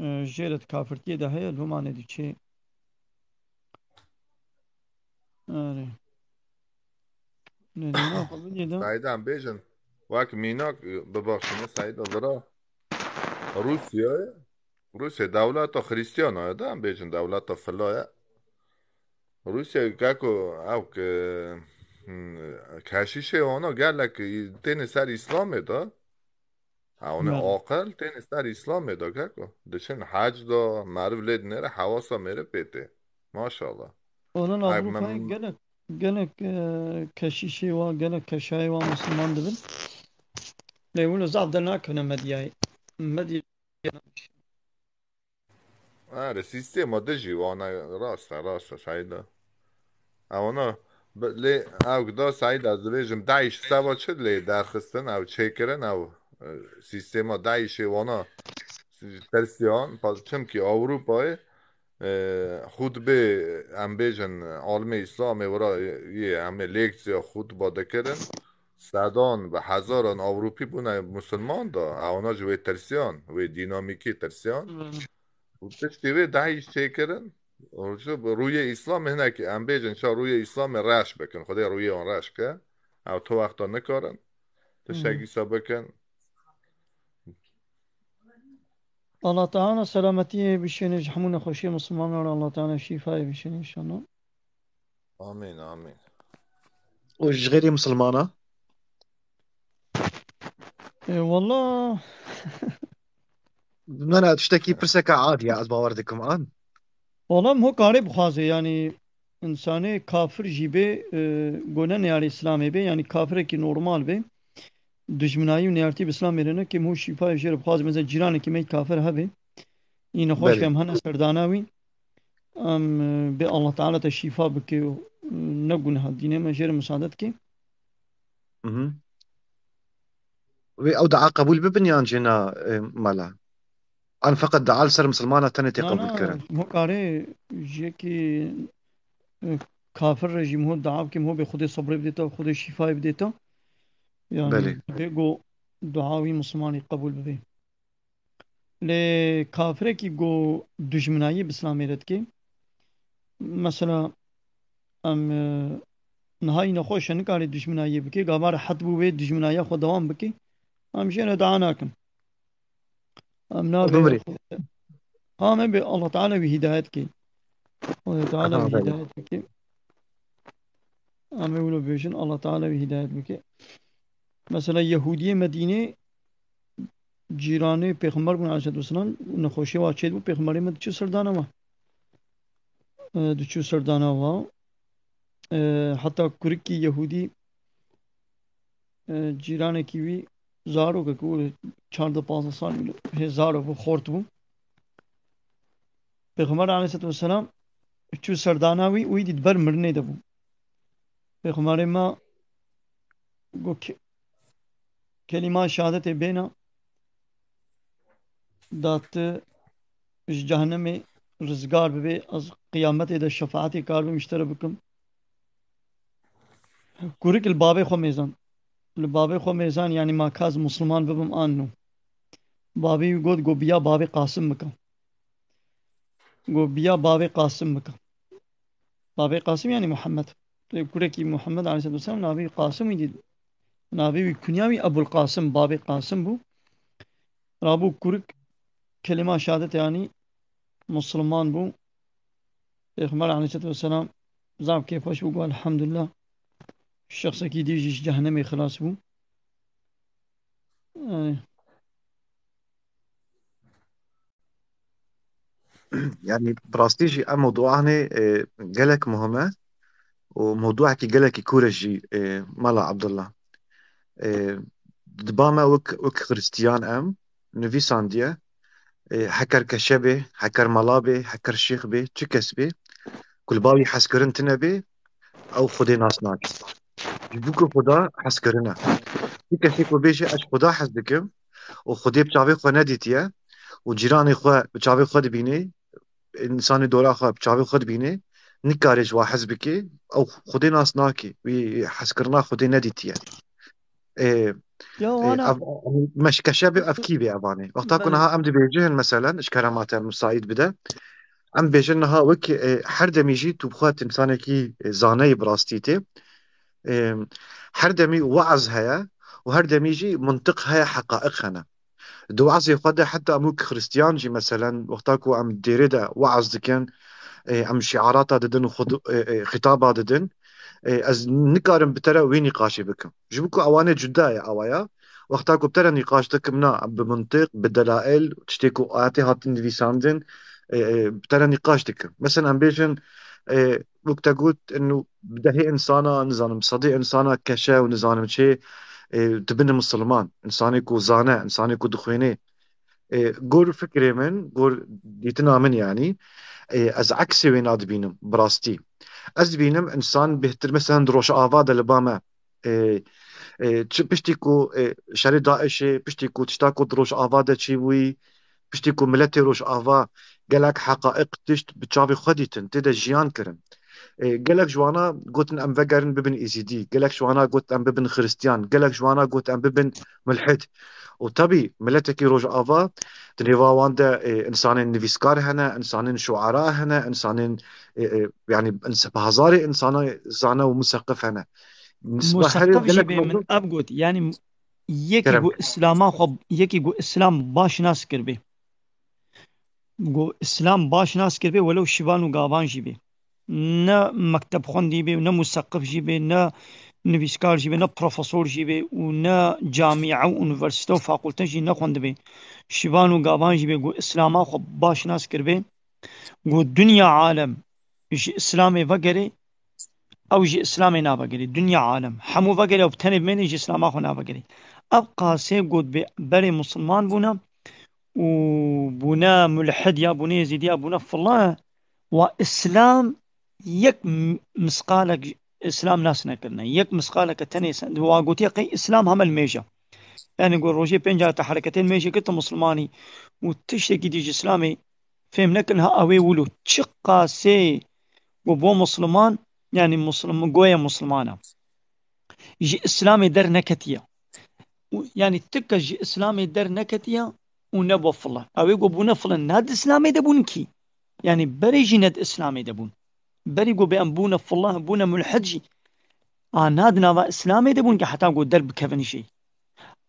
e, jê re di kafirtiyê de heye, lomanê diçe. Erê. Lê dîna xwe bidî de. Saîdan bêjin, wek mînak, bibexşîne Saîda vira Rûsyayê, Rûsya dewleta Xrîstiyan e, de em bêjin dewleta fila ye. Rûsya keko ew ki, hmm, keşîşê wana gelek têne ser Îslamê de. Ew ne Belê. aqil têne ser Îslamê de keko. Diçin hec de, meriv lê dinêre hewasa mêrê pê tê. Maşallah. Onun Ay, Avrupa'ya mem- gelek, gelek, e, keşişê wa, gelek keşayê wa Müslüman dibin. Lê wilo zaf de nakevne medyayê. Medya Erê, sîstema dijî wana rast e, rast e, seyda. Ewana, bi-, lê ew da seyda, ez dibêjim, DAIŞ seba çi lê derxistin, ew çêkirin, ew, e, sîstema DAIŞê wana tersiyan, pa-, çimkî Ewropayê, e, xutbê, em bêjin, almê Îslamê wira yê, em ê lektsiya xutba dikirin. Sedan bi hezaran Ewropî bûne musulman da, ewana ji wê tirsiyan, wê dînamîkî tirsiyan. Hmm. Û piştî wê DAIŞ çêkirin. Û ji bo rûyê Îslamê hinek em bêjin, ça rûyê Îslamê reş bikin. Xwedê rûyê wan reş ke. Ew tu wexta nikarin. Tiştek Hmm. dîsa bikin. Allah Teala selametiyê bişêne ji hemû nexweşiyê Musulmanan re, Allah Teala şîfayê bişêne inşallah. Amîn, amîn. Û ji xêrê Musulmana? E, wallah. Nana, tiştekî pirseke adî ye, ez bawer dikim an. Wallah, em ho karê bixwaze, yanî insanê kafir jî bê, e, go ne neyarê Îslamê bê, yanî kafirekî normal bê. Dijminayî û neyartî bi Îslamê re neke, em ho şîfayê jê re bixwaze, mesela cîranekî me kafir hebe. Î nexweş Belê. ke em hene serdana wî. Em, e, bê Allah Teala te şîfa bike û, e, ne guneh e. Dînê me jê re misade dike. Mhm. Wê ew dua qebûl bibin yan jê na, e, mala? An feqet dua li ser misilmana tenê tê Na, qebûl na, kirin? Ho karê ji yekî, e, kafir re jî ho dua bike, ho bê Xwedê sebrê bidê te, Xwedê şîfayê bidê te. Yani, Belê. bê go dua wî misilmanî qebûl bibe. Lê kafirekî ku dijminayî bi Îslamê re dike, mesela, em, e, niha yî nexweş e, nikare dijminayî bike, gava rehet bû wê dijminayiya xwe dewam bike, em jê re dua nakin. Em nabê Bimrê. Em ê bê Allah Teala wî hîdayet ke. Allah Teala Aha, wî belê. hîdayet bike. Em ê wilo bêjin, Allah Teala wî hîdayet bike. Mesela Yehûdiyê Medînê cîranê Pêxember bûn aleyhisselatu vesselam, nexweşê wa çêdibû, Pêxemberê me diçû serdana wa. E, diçû serdana wa. E, heta kurikî Yehûdî, e, cîranekî wî zarokek bû, çardeh pazdeh sal hê zarok bû, xort bû. Pêxember aleyhisselatu vesselam çû serdana wî û wî dît ber mirinê de bû. Pêxemberê me got ke-, kelîma şehadetê bêna, da tu ji cehennemê rizgar bibê, ez qiyametê de şefaetê karibim ji te re bikim. Kurik li babê xwe mêzan. Li babê xwe mêzan, yanî ma ka ez Musulman bibim an no. Babê wî got, got, biya babê Qasim bike. Got, biya babê Qasim bike. Babê Qasim yanî Muhammed. Lê kurekî Muhammed aleyhisselatu vesselam navê wî Qasim wî dî. Navê wî, kunya wî Ebul Qasim, babê Qasim bû. Rabû kurik kelîma şehadet yanî Musulman bû. Pêxember aleyhisselatu vesselam zaf kêfxweş bû, got, "Elhamdulillah, şexsekî dî jî ji cehennemê xilas bû." Yanî, Yani, bi rastî jî ev mewdûanê, e, gelek muhim e û mewdûekî gelekî kûr e jî, e, Mela Abdullah. E, diba me wek, wek Xiristiyan em nivîsandiye, e, heker keşe bê, heker mala bê, heker şêx bê, çi kes bê, ku li ba wî hezkirin tune bê, ew Xwedê nas nake. Ji bo ku Xweda hezkirin e. Ti kesê ku bêje ez Xuda hez dikim û Xwedê bi çavê xwe nedîtiye û cîranê xwe bi çavê xwe dibînê, însanê dora xwe bi çavê xwe dibînê, nikare ji wa hez bike, ew Xwedê nas nake, wî hezkirina Xwedê nedîtiye. Ê, Ya ê, wana ev, ev meşkeşe bê, ev kî bê evanê? Wexta ku Belê. niha em dibêjin, meselen, ji kerema te misaîd bide. Em bêjin niha wek, ê, her demî jî tu bi xwe tu insanekî, ê, zaneyî bi rastî tê. Ê, her demî weaz heye û her demî jî mintiq heye, heqaiq hene. Di weazê xwe de heta em wek Xristiyan jî, meselen, wexta ku em dêrê de weaz dikin, ê, em şiarata didin û xud, ê, ê, xitaba didin, ê, ez nikarim bi te re wê nîqaşê bikim. Ji bo ku ewanê cuda ye awaya, wexta ku bi te re nîqaş dikim, na, em bi mintiq, bi delail, tiştê ku ayetê hatin nivîsandin, ê, ê, bi te re nîqaş dikim. Mesela em bêjin, ê, wek te got, inu bi dehê insana, nizanim, sedê insana keşe û nizanim çê, ê, dibine misilman. Însanê ku zane, însanê ku dixwêne. Ê, gor fikrê min, gor dîtina min yanî, ê, ez eksê wê nadibînim, bi rastî. Ez dibînim însan bêhtir, meselen, di Rojava de li ba me, ê, ê, çi piştî ku, ê, şerê DAIŞê, piştî ku tişta ku di Rojava de çêbûyî, piştî ku miletê Rojava gelek heqaiq tişt bi çavê xwe dîtin, tê de jiyan kirin. Ê, gelek ji wana gotin em vegerin bibin Êzîdî, gelek ji wana got em bibin Xiristiyan, gelek ji wana got em bibin mulhid. Û tebî miletekî Rojava di nêva wan de, ê, insanên nivîskar hene, insanên şuara hene, insanên, ê, ê, yanî ins-, bi hezarê insana zane û museqif hene. Nisba herê Museqif jî gelek bê min mezin ev got. Yanî yekî kerem ku ke. Îslama xwe, yekî ku Îslam baş nas kiribê. Ku Îslam baş nas kiribê, welew şivan û gavan jî bê. Ne mekteb xwendî bê, ne museqif jî bê, ne nivîskar jî bê, ne profesor jî bê û ne camîe û unîversîte û fakulte jî nexwendibê. Şivan û gavan jî bê, ku Îslama xwe baş nas kiribê. Ku dinya alem ji Îslamê vegerê, ew ji Îslamê navegerê. Dinya alem. Hemû vegerê, ew bi tenê bimêne ji Îslama xwe navegerê. Ev qasê got bê berê musulman bûne û bûne mulhid ya bûne Êzîdî ya bûne filan, wa Îslam yek m-, misqalek Îslam nas nekirine. Yek misqaleke tenê se-, wa gotiye qey Îslam heme li mêj e. Yanî got rojê pênc te hereketên mêjê kir tu musulmanî û tiştekî dî ji Îslamê fêm nekin ha ew ê wilo. Çi qasê ku bo musulman, yanî musulm-, goye musulman e. Ji Îslamê derneketiye. Û, yanî ti kes ji Îslamê derneketiye û nebo filan. Ew ê ku bûne filan, na di Îslamê de bûn kî? Yanî berê jî ne di Îslamê de bûn. Berî ku bê em bûne filan, bûne mulhid jî. A na di nava Îslamê de bûn ki heta ku derbikevin jî.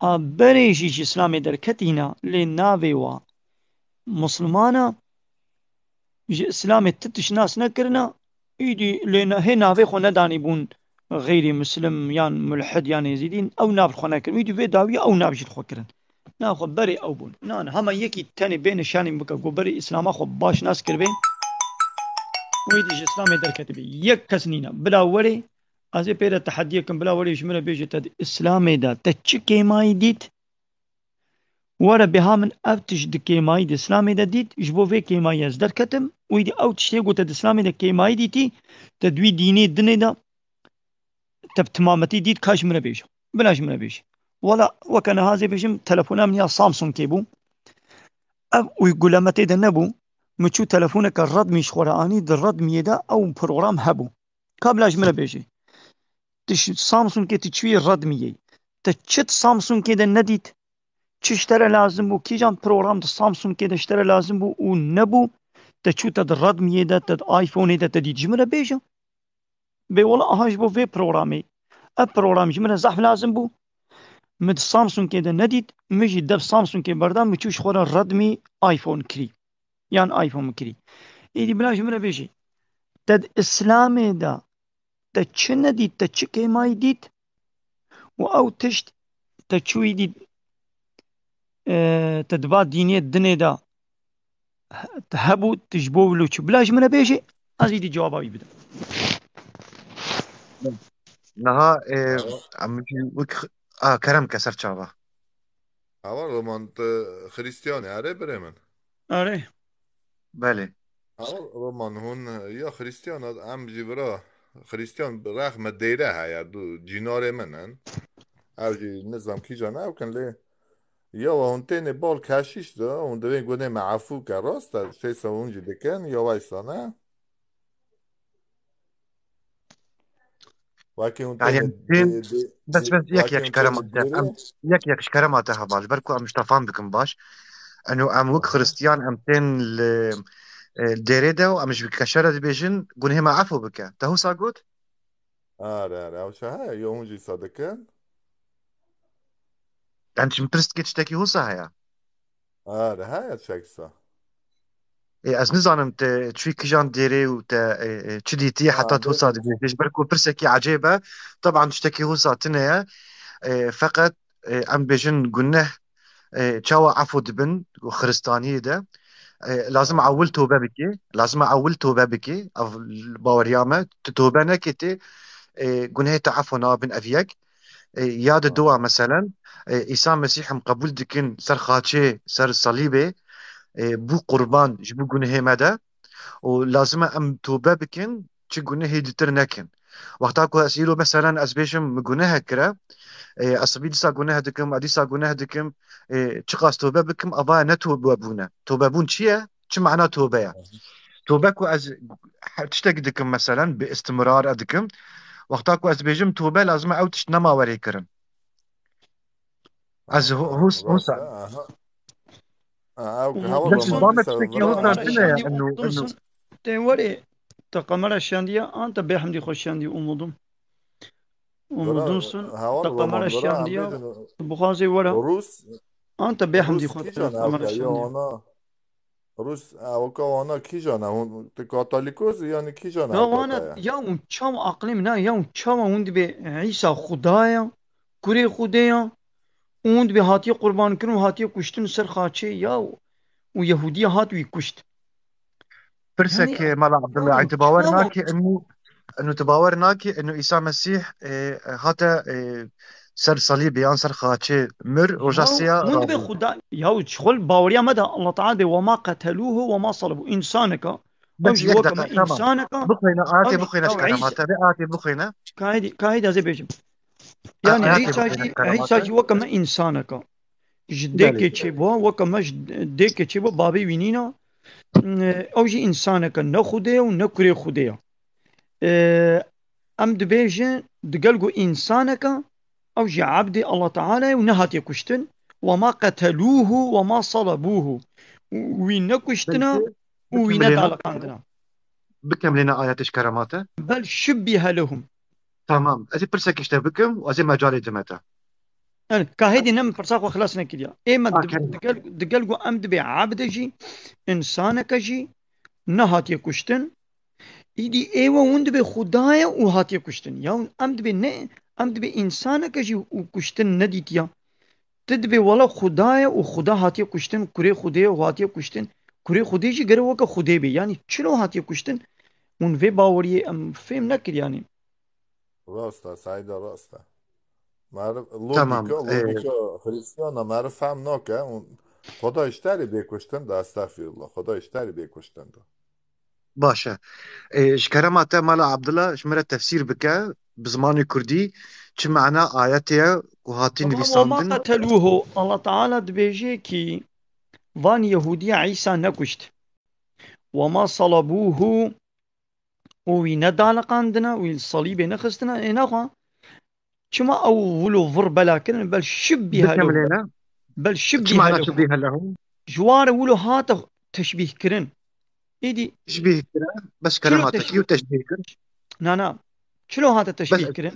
A berê jî ji Îslamê derketîne, lê navê wa musulmana ji Îslamê ti tişt nas nekirine, îdî lê ne-, hê navê xwe nedanî bûn xeyrî muslim yan mulhid yan êzîdî, ew nav xwe nekirin. Îdî vê dawiyê ew nav jî xwe kirin. Na xwe berê ew bûn. Na, na, hema yekî tenê bê nişanî bike ku berê Îslama xwe baş nas kiribê, wê dî ji Îslamê derketibê. Yek kes nîne. Bila werê, ez ê pê re tehediyê kim, bila werê ji min re bêje te di Îslamê de te çi kêmayî dît? Were biha min ev tişt di kêmayî di Îslamê de dît, ji bo vê kêmayî ez derketim. Wî dî ew tiştê ku te di Îslamê de kêmayî dîtî, te di wî dînê dinê de te bi timametî dît, ka ji min re bêje. Bila ji min re bêje. Wela weke niha ez ê bêjim, telefona min ya Samsungê bû. Ev uyguleme tê de nebû. Min çû telefoneke Redmi ji xwe re anî, di Redmiyê de ew program hebû. Ka bila ji min re bêje. Tu ji Samsungê tu çûyî Redmiyê. Te çi di Samsungê de nedît? Çi ji te re lazim bû? Kîjan program di Samsungê de ji te re lazim bû û nebû? Te çû te di Redmiyê de, te di iPhoneê de te dît, ji min re bêje. Bê wela aha ji bo vê programê. Ev program ji min re zehf lazim bû. Min di Samsungê de nedît, min jî dev Samsungê berda, min çû ji xwe re Redmi iPhone kirî. Yan iPhone min kirî. Îdî bila ji min re bêjî. Te di Îslamê de te çi nedît, te çi kêmayî dît? Û ew tişt te çûyî dît, e, te di va dînê dinê de he-, te hebû, tu ji bo wilo çû. Bila ji min re bêjî, ez îdî cewaba wî bidim. Niha, e, Awa, em jî wek x-, a, kerem ke ser çava. awa Roman, tu Xristiyan î, erê birê min? Erê. Belê. Awa Roman, hûn ya Xristiyan, em jî bira Xristiyan, rexme dêre heye, du cînarê min in. Ew jî nizam kîjan ew kin lê. Ya hûn tênê bal keşîş de, hûn divên gunê me efû ke rast e, şeysa hûn jî dikin, ya waysa ne. Wekî hûn Yani tênê em tên, dê-, dê-, bes, dê-, bes, yek, wekî yek hûn ji kerema tênê te, em, dêrê. Yek, yek ji kerema te heval, ji ber ku em ji te fam bikin baş. Eno em wek Aha. Xristiyan em tên li, e, dêrê de û em ji keşe re dibêjin, gunhê me efû bike. Te wisa got? Are, are, ew çi heye, ya hûn jî wisa dikin? Em çi pirs dike tiştekî wisa heye? Are, heye tiştek wisa. Ê, ez nizanim te çûyî kijan dêrê û te, e, e, çi dîtiye heta Ha, tu wisa dê- dibêjî. Ji ber ku pirsekî ecêb e, teban tiştekî wisa tune ye. E, feqet, e, em bêjin guneh, e, çawa efû dibin û xiristaniyê de. E, lazim e ewil tobe bikî. Lazim e ewil tobe bikî. Ev baweriya me. Tu tobe nekî tê, e, gunehê te efû nabin ev yek. E, ya di Ha. dua meselen, e, Îsa Mesîh em qebûl dikin ser xaçê, ser salîbê, e, bû qurban ji bo gunehê me de. Û lazim e em tobe bikin, çi gunehê dîtir nekin. Wexta ku ez îro meselen ez bêjim min guneh kire, e, ez sibî dîsa guneh dikim, ez dîsa guneh dikim, e, çiqas tobe bikim, ava ne tobe bûne. Tobebûn çi ye? Çi mana tobe ye? Tobe ku ez her tiştek dikim, meselen, bi istimrar e dikim. Wexta ku ez dibêjim tobe, lazim e ew tişt nema werê kirin. Ez Aha, hu-, hus-, rast husa. E, aha. Ha, ew ki Umut heval Bes Roman zaman dîsa tiştekî vira. Husna Kamera tine ya, şandî eno, Umut eno. Dursun. Te werê, te kamera şandiya, an te bê hemdî xwe şandî Umudum. Umut Vira, Dursun, heval te Roman kamera vira, em şandiya, bêjin tu bixwazê were. Rus, An te bê hemdî Rus xwe te kîjan ew kamera ke ya şandiya. Wana? Rus, ewka wana kîjan e? Hûn, tu Katolîkoz î, yanî kîjan Ya ewka wana, te ye? Ya hûn çawa aqilê min a, ya hûn çawa hûn dibê Îsa Xuda ya, kurê Xwedê ya, û hûn dibê hatiye qurban kirin û hatiye kuştin ser xaçê ya û Yehûdiya hat wî kuşt. Pirsek, Yani, e, Mala Abdullah, ya ey tu bawer çawa? Nakî inu, inu tu bawer nakî inu Îsa Mesîh, e, hate, e, ser salîbê yan ser xaçê mir, roja Ya, sêya hûn dibê rabû. Xuda, ya, ji xwe baweriya me de Allah Teala dê, "Ve ma qetelûhu ve ma salabû." Însaneka, Bes ew jî yek weke me deqe, tamam. Însaneka, Bixwîne, ayetê ew jî, bixwîne, ew şikara Îsa, mate, vê ayetê bixwîne. Kahedî, kahedî ez ê bêjim. A, Yani ayetê Îsa bixwîne, jî, şikara Îsa mate. Jî weke me însaneka. Ji Belê. Dêkê çêbû, weke me ji dêkê çêbû, babê wî nîna. Ew jî însaneka, ne Xwedê ye û ne kurê Xwedê ye. Ee, em dibêjin, digel ku însaneka, ew jî ebdê Allah Teala ye û nehatiye kuştin. "Ve ma qetelûhu ve ma salabûhu." Wî nekuştina Belkî û wî bikemlêne, nedaliqandina. Bikemlêne ayetê ji kerema te. "Bel şubbihe lehum." Tamam. Ez ê pirsekî ji te bikim û ez ê mecalê dime te. Yani, ka hêdî ne min pirsa xwe xilas nekiriya. Ê me Ha, di-, kerem. Digel, digel ku em dibê ebde jî, însaneke jî nehatiye kuştin. Îdî êwe hûn dibê Xuda ye û hatiye kuştin. Ya em dibê ne, em dibê însaneke jî û kuştin nedîtiya. Tu dibê wela Xuda ye û Xuda hatiye kuştin, kurê Xwedê ye û hatiye kuştin. Kurê Xwedê jî gere weke Xwedê bê. Yanî çilo hatiye kuştin? Hûn vê baweriyê em fêm nekir yanî. Rast e, Seîda, rast e. Meriv, Tamam, logîka, e, logîka Xrîstiyana meriv fehm nake. Hûn Xuda ji te rê bê kuştin de, estexfirullah. Xuda ji te rê bê kuştin de. Baş e. E, ji kerema te Mala Abdullah ji min re tefsîr bike bi zimanê kurdî, çi mana ayetê ye ku hatî Tamam, "Ve ma nivîsandin? Qetelûhu." Allah Teala dibêje ki van Yehûdiya Îsa nekuşt. "Ve ma salabûhu." Û wî nedaliqandina, wî li salîbê nexistina, ê naxwe. Çima ew wilo vir bela kirin? "Bel şibbihe lehum." Bikemlêne. Bel Çi şibbihe mana lehum. Şibbihe lehum? Ji wan re wilo hate teşbîh kirin. Êdî Teşbîh kire, bes çilo kerema te kî teşbîh? Teşbîh kir? Na, na. Çilo hate Bes teşbîh kirin?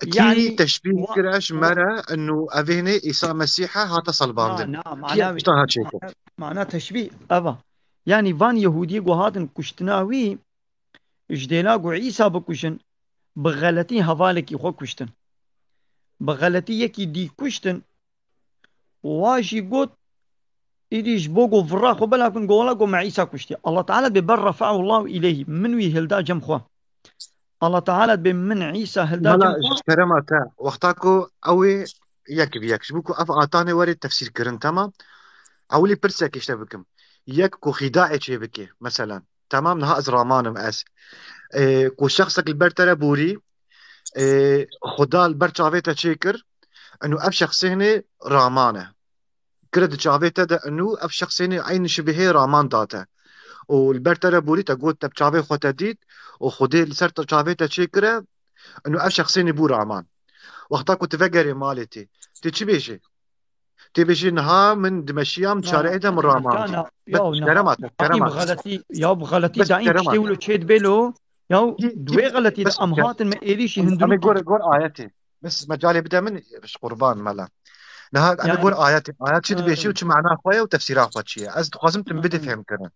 Kî Yani, teşbîh wa-, kire ji me wa-, re, inu evê hinê Îsa Mesîh e hate Na, salbandin? Na, Kî mana, tişta ha çêkir? Mana, mana teşbîh, eva. Yani, van Yehûdiyê ku hatin kuştina wî, ji dêla ku Îsa bikuşin, bi xeletî hevalekî xwe kuştin. Bi xeletî yekî dî kuştin, wa jî got, êdî ji bo ku vira xwe bela kin, got, "Wela, got, me Îsa kuştiye." Allah Teala dibê, "Bel refe'ahu Allahu ileyhi." Min wî hilda cem xwe. Allah Teala dibê, "Min Îsa hilda Mala, cem xwe." Ji kerema te, wexta ku ew ê yek bi yek, ji bo ku ev atanê were tefsîr kirin, tamam? Ewilî pirsek ji te bikim. Yek ku xîdaê çê bike, meselen. Tamam, niha ez ramanim ez. Ê, ku şexsek li ber te re borî, ê, Xuda li ber çavê te çêkir, Eno ev şexsênê raman e. Kire di çavê te de eno ev şexsênê eynî şibihê raman date. Û li ber te re borî te got te bi çavê xwe te dît û Xwedê li ser te çavê te çêkire, eno ev şexsênê bû raman. Wexta ku tu vegerê malê tê, tê çi bêjê? Tê bêjê niha min dimeşiyam çareyê de min raman dît. Bes kerema te, kerema te. Xeletî, ya bi xeletî daîm tiştê wilo çê dibê lo. Ya di wê xeletî de em hatin me êrîşî hundirû. Em ê gor, gor ayetê. Bes mecalê bide min, ji qurban mela. Niha em ê gor ayetê. Ayet çi dibêjî û çi mana xwe ye û tefsîra xwe çi ye? Ez dixwazim tu min bidî fêhm kirin.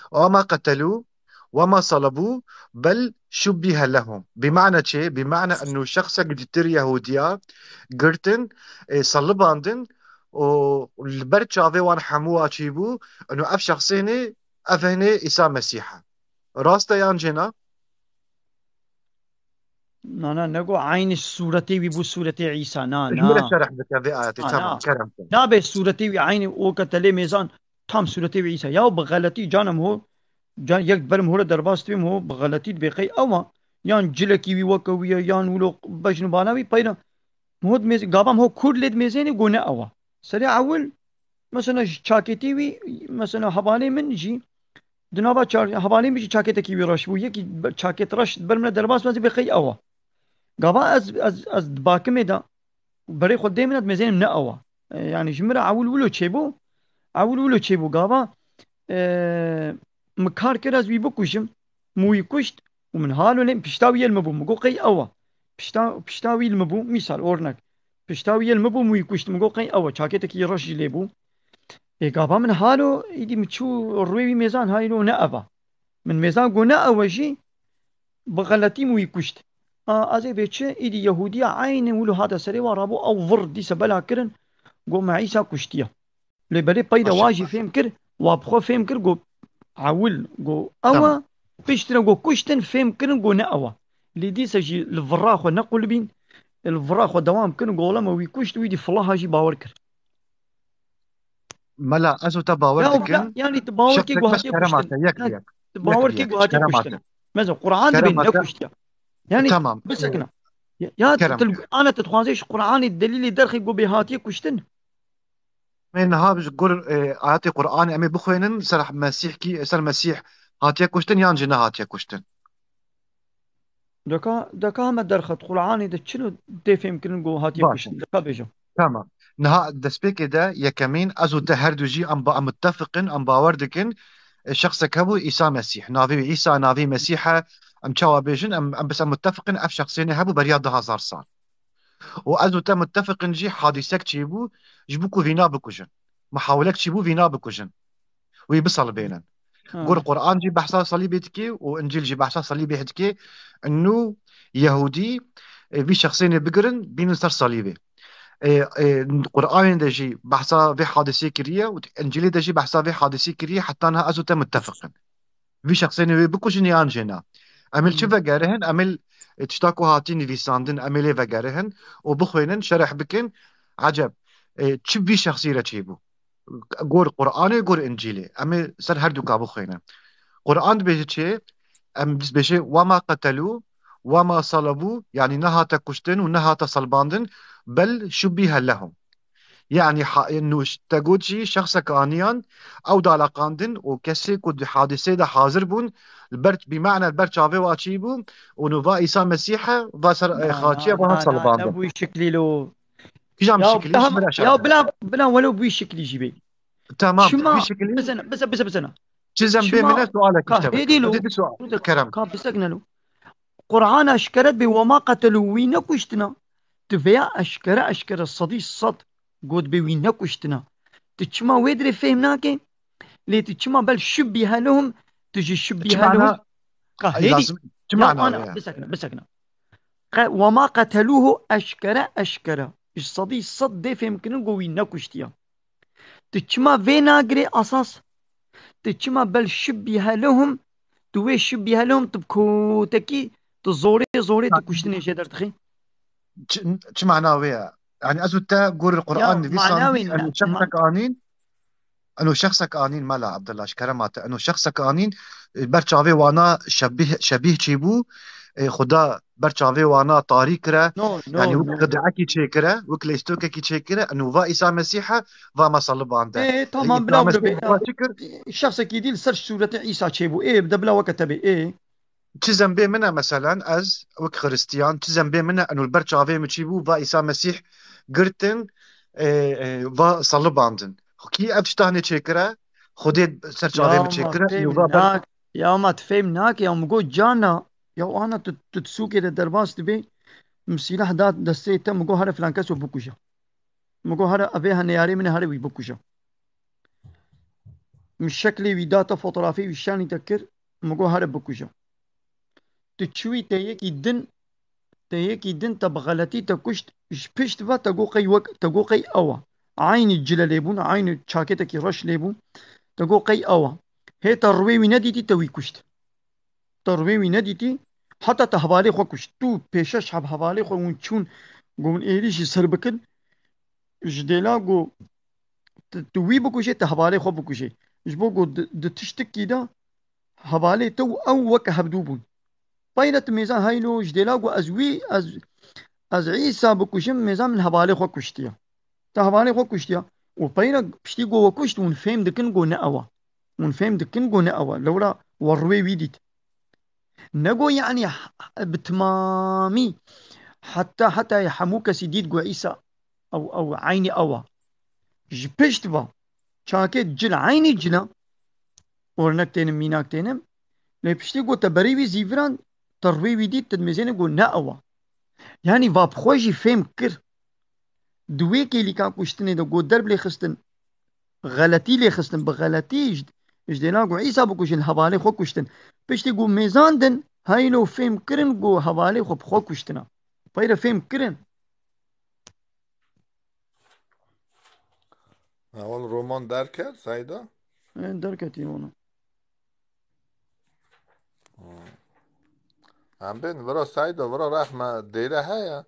Wa ma qetelû, wa ma salabû, bel şubbihe lehum. Bi mane çi? Bi mane eno şexsek ji tir Yehudiya girtin, e, salibandin û li ber çavê wan hemû a çî bû, eno ev şexsênê, ev hinê Îsa Mesîh e. Rast e yan jê na? Na, na, nego eynî sûretê wî bû, sûretê Îsa. Na, na. Ji min re şerh bike vê ayetê. Tamam, kerem te. Nabe sûretê wî eynî o ke te lê mêzan tam sûretê wî Îsa. Ya bi xeletî canem ho, can yek ber min ho re derbas dibêm ho, bi xeletî dibê qey ew a. Yan cilekî wî weke wî ye, yan wilo bejn û bana wî peyra. Min ho dimêz-, gava min ho kûr lê dimêzênê go ne ew a. Serê ewil, mesela ji çakêtê wî, mesela hevalê min jî, di nava çar-, hevalê min jî çakêtekî wî reş bû. Yekî be-, çakêt reş ber min re derbas, ez ê bê qey ew a. Gava ez, ez, ez di bakimê de berê xwe dê min e, dimêzênim ne ew a. E, yani ji min re ewil wilo çêbû, ewil wilo çêbû. Gava, e, min kar kir ez wî bikujim, min wî kuşt û min halo lê pişta wî yê li min bû. Min got qey ew a. Pişta, pişta wî li min bû, mîsal, ornek. Pişta wî yê li min bû, min wî kuşt. Min got qey ew a. Çakêtekî reş jî lê bû. Ê, gava min halo, îdî min çû rûyê wî mêzan, haylo ne ev a. Min mêzan got ne ew e jî, bi xeletî min wî kuşt. A, ez ê bê çi, îdî Yehûdiya eynî wilo hate serê wa rabû, ew vir dîse bela kirin, got me Îsa kuştiye. Lê belê peyda wa jî fêm kir, wa bi xwe fêm kir, got ewil, got ew e, piştre got kuştin, fêm kirin, got ne ew e. Lê dîse jî li vira xwe nequlibîn, li vira xwe dewam kirin, got wele me wî kuşt, wî dî filaha jî bawer kir. Mela, ez û te bawer dikin. Ya, yanî tu bawer kî ku hatiye kuştin. Yek bi yek. Tu bawer kî ku hatiye kuştin. Mesela Quran dibê ne kuştiye. Yanî tamam. Bisekine. Ya, ya tu ana tu dixwazê ji Quranê delîlê derxî ku bê hatiye kuştin. Em ê niha ji gor, e, ayetê Quranê em ê bixwênin ser Mesîh kî, ser Mesîh hatiye kuştin yan jî nehatiye kuştin? Deka, deka me derxet Quranê de çilo tê fêmkirin ku hatiye kuştin. Deka bêje. Tamam. Niha destpêkê de yekemîn ez û te her du jî em ba em muttefiqin, em bawer dikin, e, şexsek hebû Îsa Mesîh. Navê wî Îsa, navê Mesîh e. Em çawa bêjin? Em, em bes em muttefiqin ev şexsênê hebû beriya du hezar sal. Û ez û te muttefiqin jî hadîsek çêbû, ji bo ku vîna bikujin. Mihawilek çêbû vîna bikujin. Wî bisalibênin. Ha. Gur Quran jî behsa salîbê dike û Încîl jî behsa salîbê dike. Eno Yehûdî, e, vî şexsênê bigirin, bînin ser salîbê. E, e, Quranê de jî behsa vê hadisê kiriye û Încîlê de jî behsa vê hadisê kiriye, heta niha ez û te muttefiqin. Vî şexsênê wê bikujin yan jê na. Em ê li çi vegerihin? Em ê li, e, tişta ku hatî nivîsandin, em ê lê vegerihin û bixwênin, şerh bikin. Eceb, e, çi vî şexsî re çêbû? Gor Quranê, gor Încîlê. Em ê ser her duka bixwênin. Quran dibêje çi? Em dibêje, "Ve ma qetelû, ve ma salabû", yanî nehate kuştin û nehate salbandin, "bel şubbihe lehum." Yanî ha-, nû ş-, te got jî şexsek aniyan, ew daleqandin û kesê ku di hadisê de hazir bûn, li ber, bi mane li ber çavê wa çî bû û nû va Îsa Mesîh e, va ser, e, xaçiye, va salibandin. Ne bû şiklî lo. Kîjan şiklî? Ya, tamam, ya, bila, bila welo bû şiklî jî bê. Tamam, çima, bû şiklî. Bizena, bize, bize, bizena. Çi zembê min e, sualek işte. Hêdî lo. Hêdî sual. Kerem. Ka bisekne lo. Quran eşkere bê, "Ve ma qetelû", wî nekuştina. Tu vêya eşkere, eşkere sedî sed got bê wî nekuştina. Tu çima wê dirê fêhm nake? Lê tu çima bel şubbihe lehum, tu ji şubbihe lehum. Ka hêdî. Lazim, çi mana ya? Bisekine, bisekine. Qe-, "Ve ma qetelûhu", eşkere, eşkere. Ji sedî sed dê fêhm kirin ku wî nekuştiye. Tu çima vê nagirê esas? Tu çima bel şubbihe lehum? Tu wê şubbihe lehum, tu bi kotekî, tu zorê, zorê tu kuştinê jê derdixî? Çi, çi mana wê ye? Yani ez û te gor Quran nivîsandî, eno şexsek anîn, eno şexsek anîn, Mela Abdullah, ji kerema te, eno şexsek anîn, e, ber çavê wana şebîh, şebîh çî bû, e, Xuda ber çavê wana tarî kire, No, no, yanî wek no. xideekî çêkire, wek lêstokekî çêkire, eno va Îsa Mesîh e, va me salibande. Ê, tamam, Îsa bira, bira, Mesîh bira. va çi kir? Şexsekî dî li ser sûretê Îsa çêbû. Ê, de bila weke te bê. Ê. Çi zembê min e, meselen, ez wek Xiristiyan, çi zembê min e, eno li ber çavê min çî bû, va Îsa Mesîh girtin, e, e, va salibandin. Kî ev tişta hinê çêkire? Xwedê ser çavê Ya min ma çêkire, fêm eno va ber nak, ya ma tu fêm nake, ya min got cana, ya ana tu, tu di sûkê de derbas dibê, min sîlah da destê te, min got here filan keso bikuje. Min got here evê hene yarê min e, here wî bikuje. Min şeklê wî da te, fotografê wî şanî te kir, min got here bikuje. Tu çûyî te yekî din, te yekî din te bi xeletî te kuşt, ji pişt ve te got qey wek, te got qey ew e. Eynî cile lê bûn, eynî çaketekî reş lê bû. Te got qey ew e. Hê te rûyê wî nedîtî te wî kuşt. Te rûyê wî nedîtî, heta te hevalê xwe kuşt. Tu pêşeş heb hevalê xwe hûn çûn, got min êrîşî ser bikin. Ji dêla got tu, tu wî bikujê, te hevalê xwe bikujê. Ji bo got di, di tiştikî de hevalê te û ew weke hevdû bûn. Peyre tu mêzan heylo ji dêla got ez wî, ez, ez Îsa bikujim, mêzan min hevalê xwe kuştiye. Te hevalê xwe kuştiye. Û peyre piştî got we kuşt, hûn fêm dikin got ne ew e. Hûn fêm dikin got ne ew e. Lewra we rûyê wî dît. Nego, yanî, h-, bi timamî, heta, heta hemû kesî dît got Îsa ew, ew eynî ew e. Ji pişt ve çakê cil eynî cil e. Ornek tênim, mînak tênim. Lê piştî got te berî wî zîviran, te rûyê wî dît, te dimêzêne got ne ew e. Yanî va bi xwe jî fêm kir. Di wê kêlîka kuştinê de got derb lê xistin, xeletî lê xistin, bi xeletî ji, ji dêla got Îsa bikujin, hevalê xwe kuştin. Piştî got mêzandin, heylo fêm kirin got hevalê xwe bi xwe kuştina. Peyre fêm kirin. Ewil roman derket, Seyda? Ê, derketî wana. Hmm. Em bên vira Seyda, vira rehme dêre heye.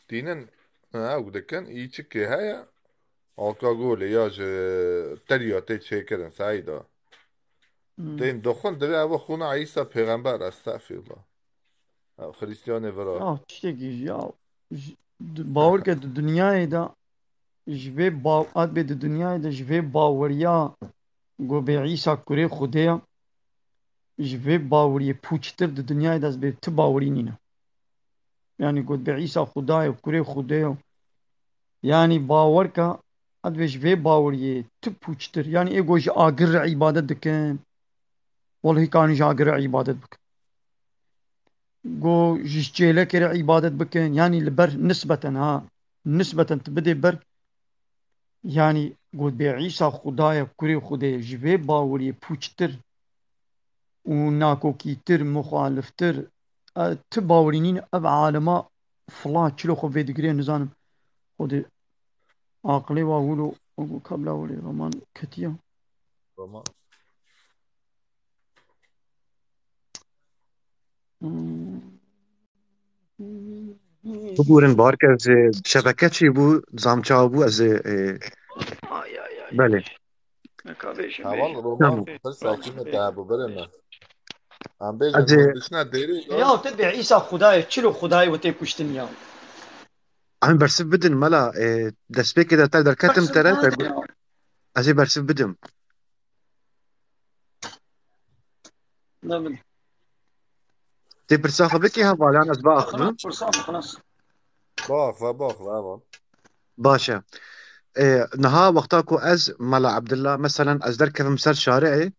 Dînin, ew dikin, î çikê heye. Alkagolê ya ji teriya tê çêkirin, Seyda. Hmm. Tên dixwin, divê ev xûna Îsa pêxember, estexfirullah. Ev Xristiyanê vira. Ya, tiştekî, ya, ji, di, bawer ke di dinyayê de, ji vê baw-, ad bê di dinyayê de, ji vê baweriya, got bê Îsa kurê Xwedê ye, ji vê baweriyê pûçtir di dinyayê de ez bê ti bawerî nîne. Yanî got bê Îsa Xuda ye, kurê Xwedê ye. Yanî bawer ke, ad bê ji vê baweriyê ti pûçtir. Yanî ê got ji agir re îbadet dikin. Welhî kanî ji agir re îbadet bikin. Got ji çêlekê re îbadet bikin. Yanî li ber nisbeten ha. Nisbeten tu bidê ber. Yanî got bê Îsa Xuda ye, kurê Xwedê ye, ji vê baweriyê pûçtir û nakokîtir, muxaliftir, e, ti bawerî nîn, ev alema fila çilo xwe vê digirê, nizanim. Xwedê aqilê wa wilo, kabla wilo roman ketiya. Roman. Hmm. Bibûrin, barke ez, e, şebeke çî bû, zam çawa bû, ez, e, e, Ay, ay, ay. Belê. Neka vêjim, Heval vêjim. Roman Tamam. Pirsa kî me te hebû, birê me. Em bêjin, Ez, e, hûn dişine dêrê de. Ya, te bê Îsa Xudayê, çilo Xudayê we tê kuştin ya. Em bersiv bidin, mela, e, destpêkê de te derketim Bersiv tere, te nade ya. Ez ê bersiv bidim. Ne bileyim. Tê pirsa xwe bikî hevalan, ez biaxivim. Xelas, pirsa xelas. Biaxive, biaxive, heval. Baş e. E, niha wexta ku ez, Mela Abdullah, meselen ez derkevim ser şarê, e,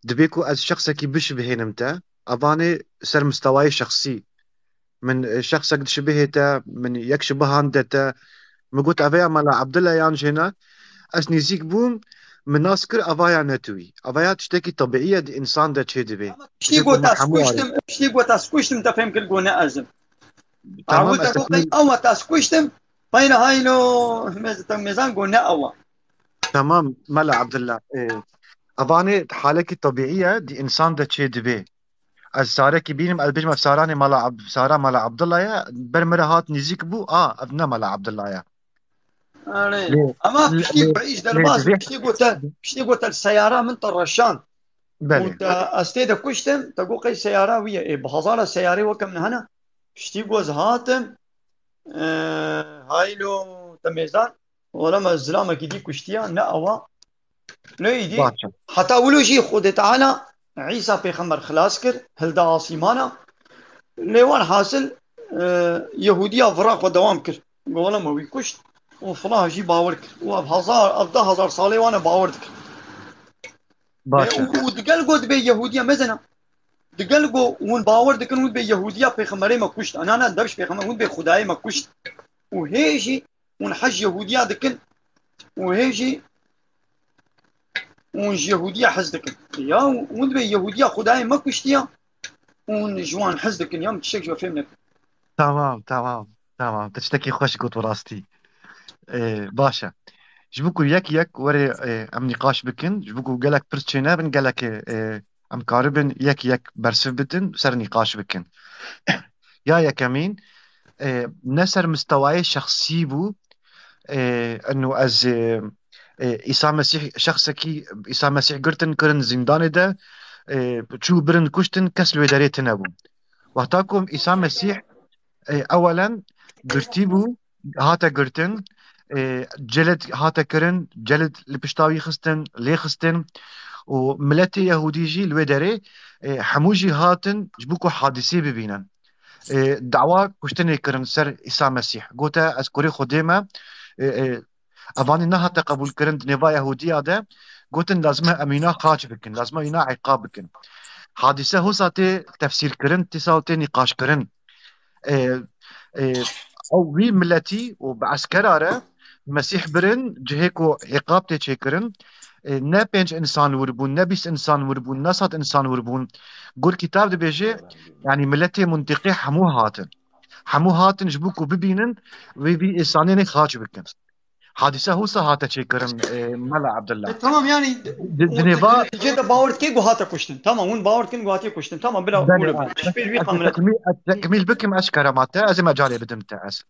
dibê ku ez şexsekî bişibihênim te, evanê ser mistewayê şexsî. Min, e, şexsek dişibihê te, min yek şibihan de te. Min got, "Eve ya Mela Abdullah yan jêna?" Ez nêzîk bûm, min nas kir, "Eva ya ne tu yî." Eva ya tiştekî tebîî ye, di însan de çêdibê. Ama piştî Ji got, ku "Ez hemû kuştim", piştî got, "Ez kuştim", te fêm kir, got, "Ne ez im." Tamam, Awu te ez got, "Qey ew e, te ez kuştim." Peyre haylo, mêz-, te mêzan got, "Ne ew e." Tamam, Mela Abdullah. E, evanê halekî tebîî ye, di însan de çêdibê. Ez sarekî bînim, ez bêjim, ev saranê Mala Ab-, sara Mala Abdullah ye, ber min re hat nêzîk bû, a, ev ne Mala Abdullah ye. Erê. Lê, Ama lê, piştî lê, ku îş lê derbas, divê piştî ku te, piştî ku te li seyara min te reşand. Belê. Û te ez tê de kuştim, te got qey seyara wî ye. Ê, bi hezara seyarê weke min hene. Piştî ku ez hatim, e, haylo te mêzan, wela me zilamekî dî kuştiya, ne ewa. Lê îdî, Baş e. Heta wilo jî Xwedê Teala Îsa pêxember xilas kir, hilda asîmana. Lê wan hasil, e, Yehûdiya vira xwe dewam kir. Got, wela me wî kuşt û filan jî bawer kir. Û ev hezar, ev deh hezar salê wan e bawer dikin. Baş e. Û, û digel got dibê Yehûdiya mezena. Digel got hûn bawer dikin, hûn dibê Yehûdiya pêxemberê me kuşt. Ana ne, dev ji pêxember, hûn dibê Xwedayê me kuşt. Û hê jî hûn hej Yehûdiya dikin û hê jî hûn ji Yehûdiya hez dikin. Ya hûn dibê Yehûdiya Xwedayê me kuştiya, hûn ji wan hez dikin. Ya min tiştek ji we fêm nekir. Tamam, tamam, tamam. Tiştekî xweş got bi rastî. Ee, baş e. Ji bo ku yek yek were, e, em nîqaş bikin, ji bo ku gelek pirs çênebin, gelek, e, em karibin yek yek bersiv bidin, ser nîqaş bikin. Ya yekemîn, e, ne ser mistewayê şexsî bû, e, eno ez, e, e, Îsa Mesîh, şexsekî Îsa Mesîh girtin, kirin zîndanê de, e, çû birin kuştin, kes li wê derê tine bû. Wexta ku Îsa Mesîh, e, ewelen girtî bû, hate girtin, e, celid hate kirin, celid li pişta wî xistin, lê xistin û miletê Yehûdî jî li wê derê, e, hemû jî hatin ji bo ku hadîsê bibînin. E, dawa kuştinê kirin ser Îsa Mesîh. Gote, ez kurê Xwedê me, e, e, evanî nehate qebûlkirin di nêva Yehûdiya de, gotin, lazim e em wîna xaç bikin, lazim e wîna îqab bikin. Hadîse hosa tê tefsîrkirin, tîsa tê nîqaşkirin. E, e, ew wî miletî û bi eskera re Mesîh birin, cihê ku îqab tê çêkirin, e, ne pênc însan wir bûn, ne bîst însan wir bûn, ne sed însan wir bûn. Gur kitab dibêje, yanî miletê mintiqê hemû hatin. Hemû hatin ji bo ku bibînin, wê vî însanê nê xaç bikin. Hadîse hosa hate çêkirin, e, Mela Abdullah. E, tamam, yanî, Di, di hûn nêva cê de bawer dikê ku hate kuştin. Tamam, hûn bawer dikin ku hatiye kuştin. Tamam, bila Belê, wilo bin. Ji pêr wî ez qamile. Tekmîl, ez tekmîl bikim, ez kerema te, ez ê mecalê bidim te ez.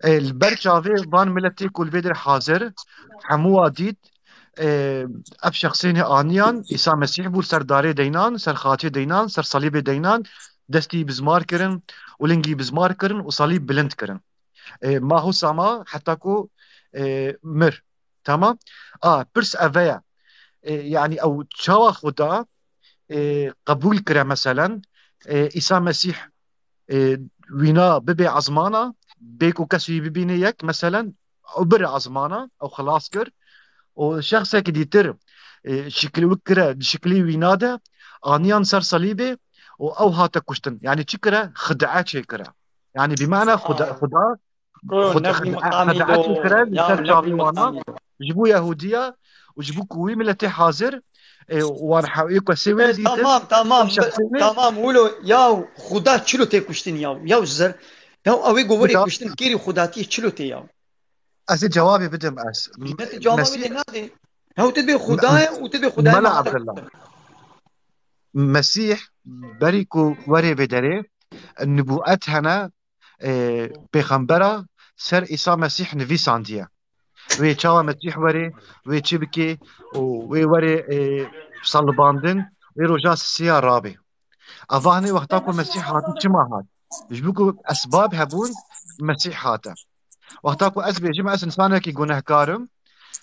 E, li ber çavê van miletê ku li vê dir hazir, hemû wa dît, e, ev şexsênê aniyan, Îsa Mesîh bû, ser darê deynan, ser xatiyê deynan, ser salîbê deynan, destî bizmar kirin û lingî bizmar kirin û salîb bilind kirin. E, ma hosa ma heta ku, e, mir. Tamam? A, pirs eve ye. E, yanî ew çawa Xuda, e, qebûl kire meselen, e, Îsa Mesîh, e, wîna bibe ezmana, bê ku kes wî bibîne yek, meselen, ew bire ezmana, ew xilas kir. Û şexsekî dîtir, e, şikil wî kire, di şiklî wîna de, aniyan ser salîbê û ew hate kuştin. Yanî çi kire? Xidea çêkire. Yanî bi mana Xuda, Aa. Xuda, Ku Xuda ne xide-, miqamî xide do, etin kire li ya ser ne çavî wana, miqamî do. Ji bo Yehudiya û ji bo ku wî miletê hazir, e, wan hewê ku sê wê E, dîtin, tamam, tamam, ev şexsê ne? Tamam, wilo, ya Xuda çilo tê kuştin ya, ya zer, ya ew ê ku werê Xuda kuştin kêrî Xudatiyê çilo tê ya. Ez ê cewabê bidim ez. Qîmetê cewabê Mesîh te nadê. Hew tu bê Xuda ye û tu bê Xuda ye Mela Abdullah. Mesîh berî ku werê vê derê, nibûet hene, e, pêxembera ser Îsa Mesîh nivîsandiye. Wê çawa Mesîh werê, wê çi bikê û wê werê, e, salibandin, wê roja sisiya rabê. Eva hinê wexta ku Mesîh hatî çima hat? Ji bo ku esbab hebûn, Mesîh hate. Wexta ku ez bêjim, ez insanekî gunehkar im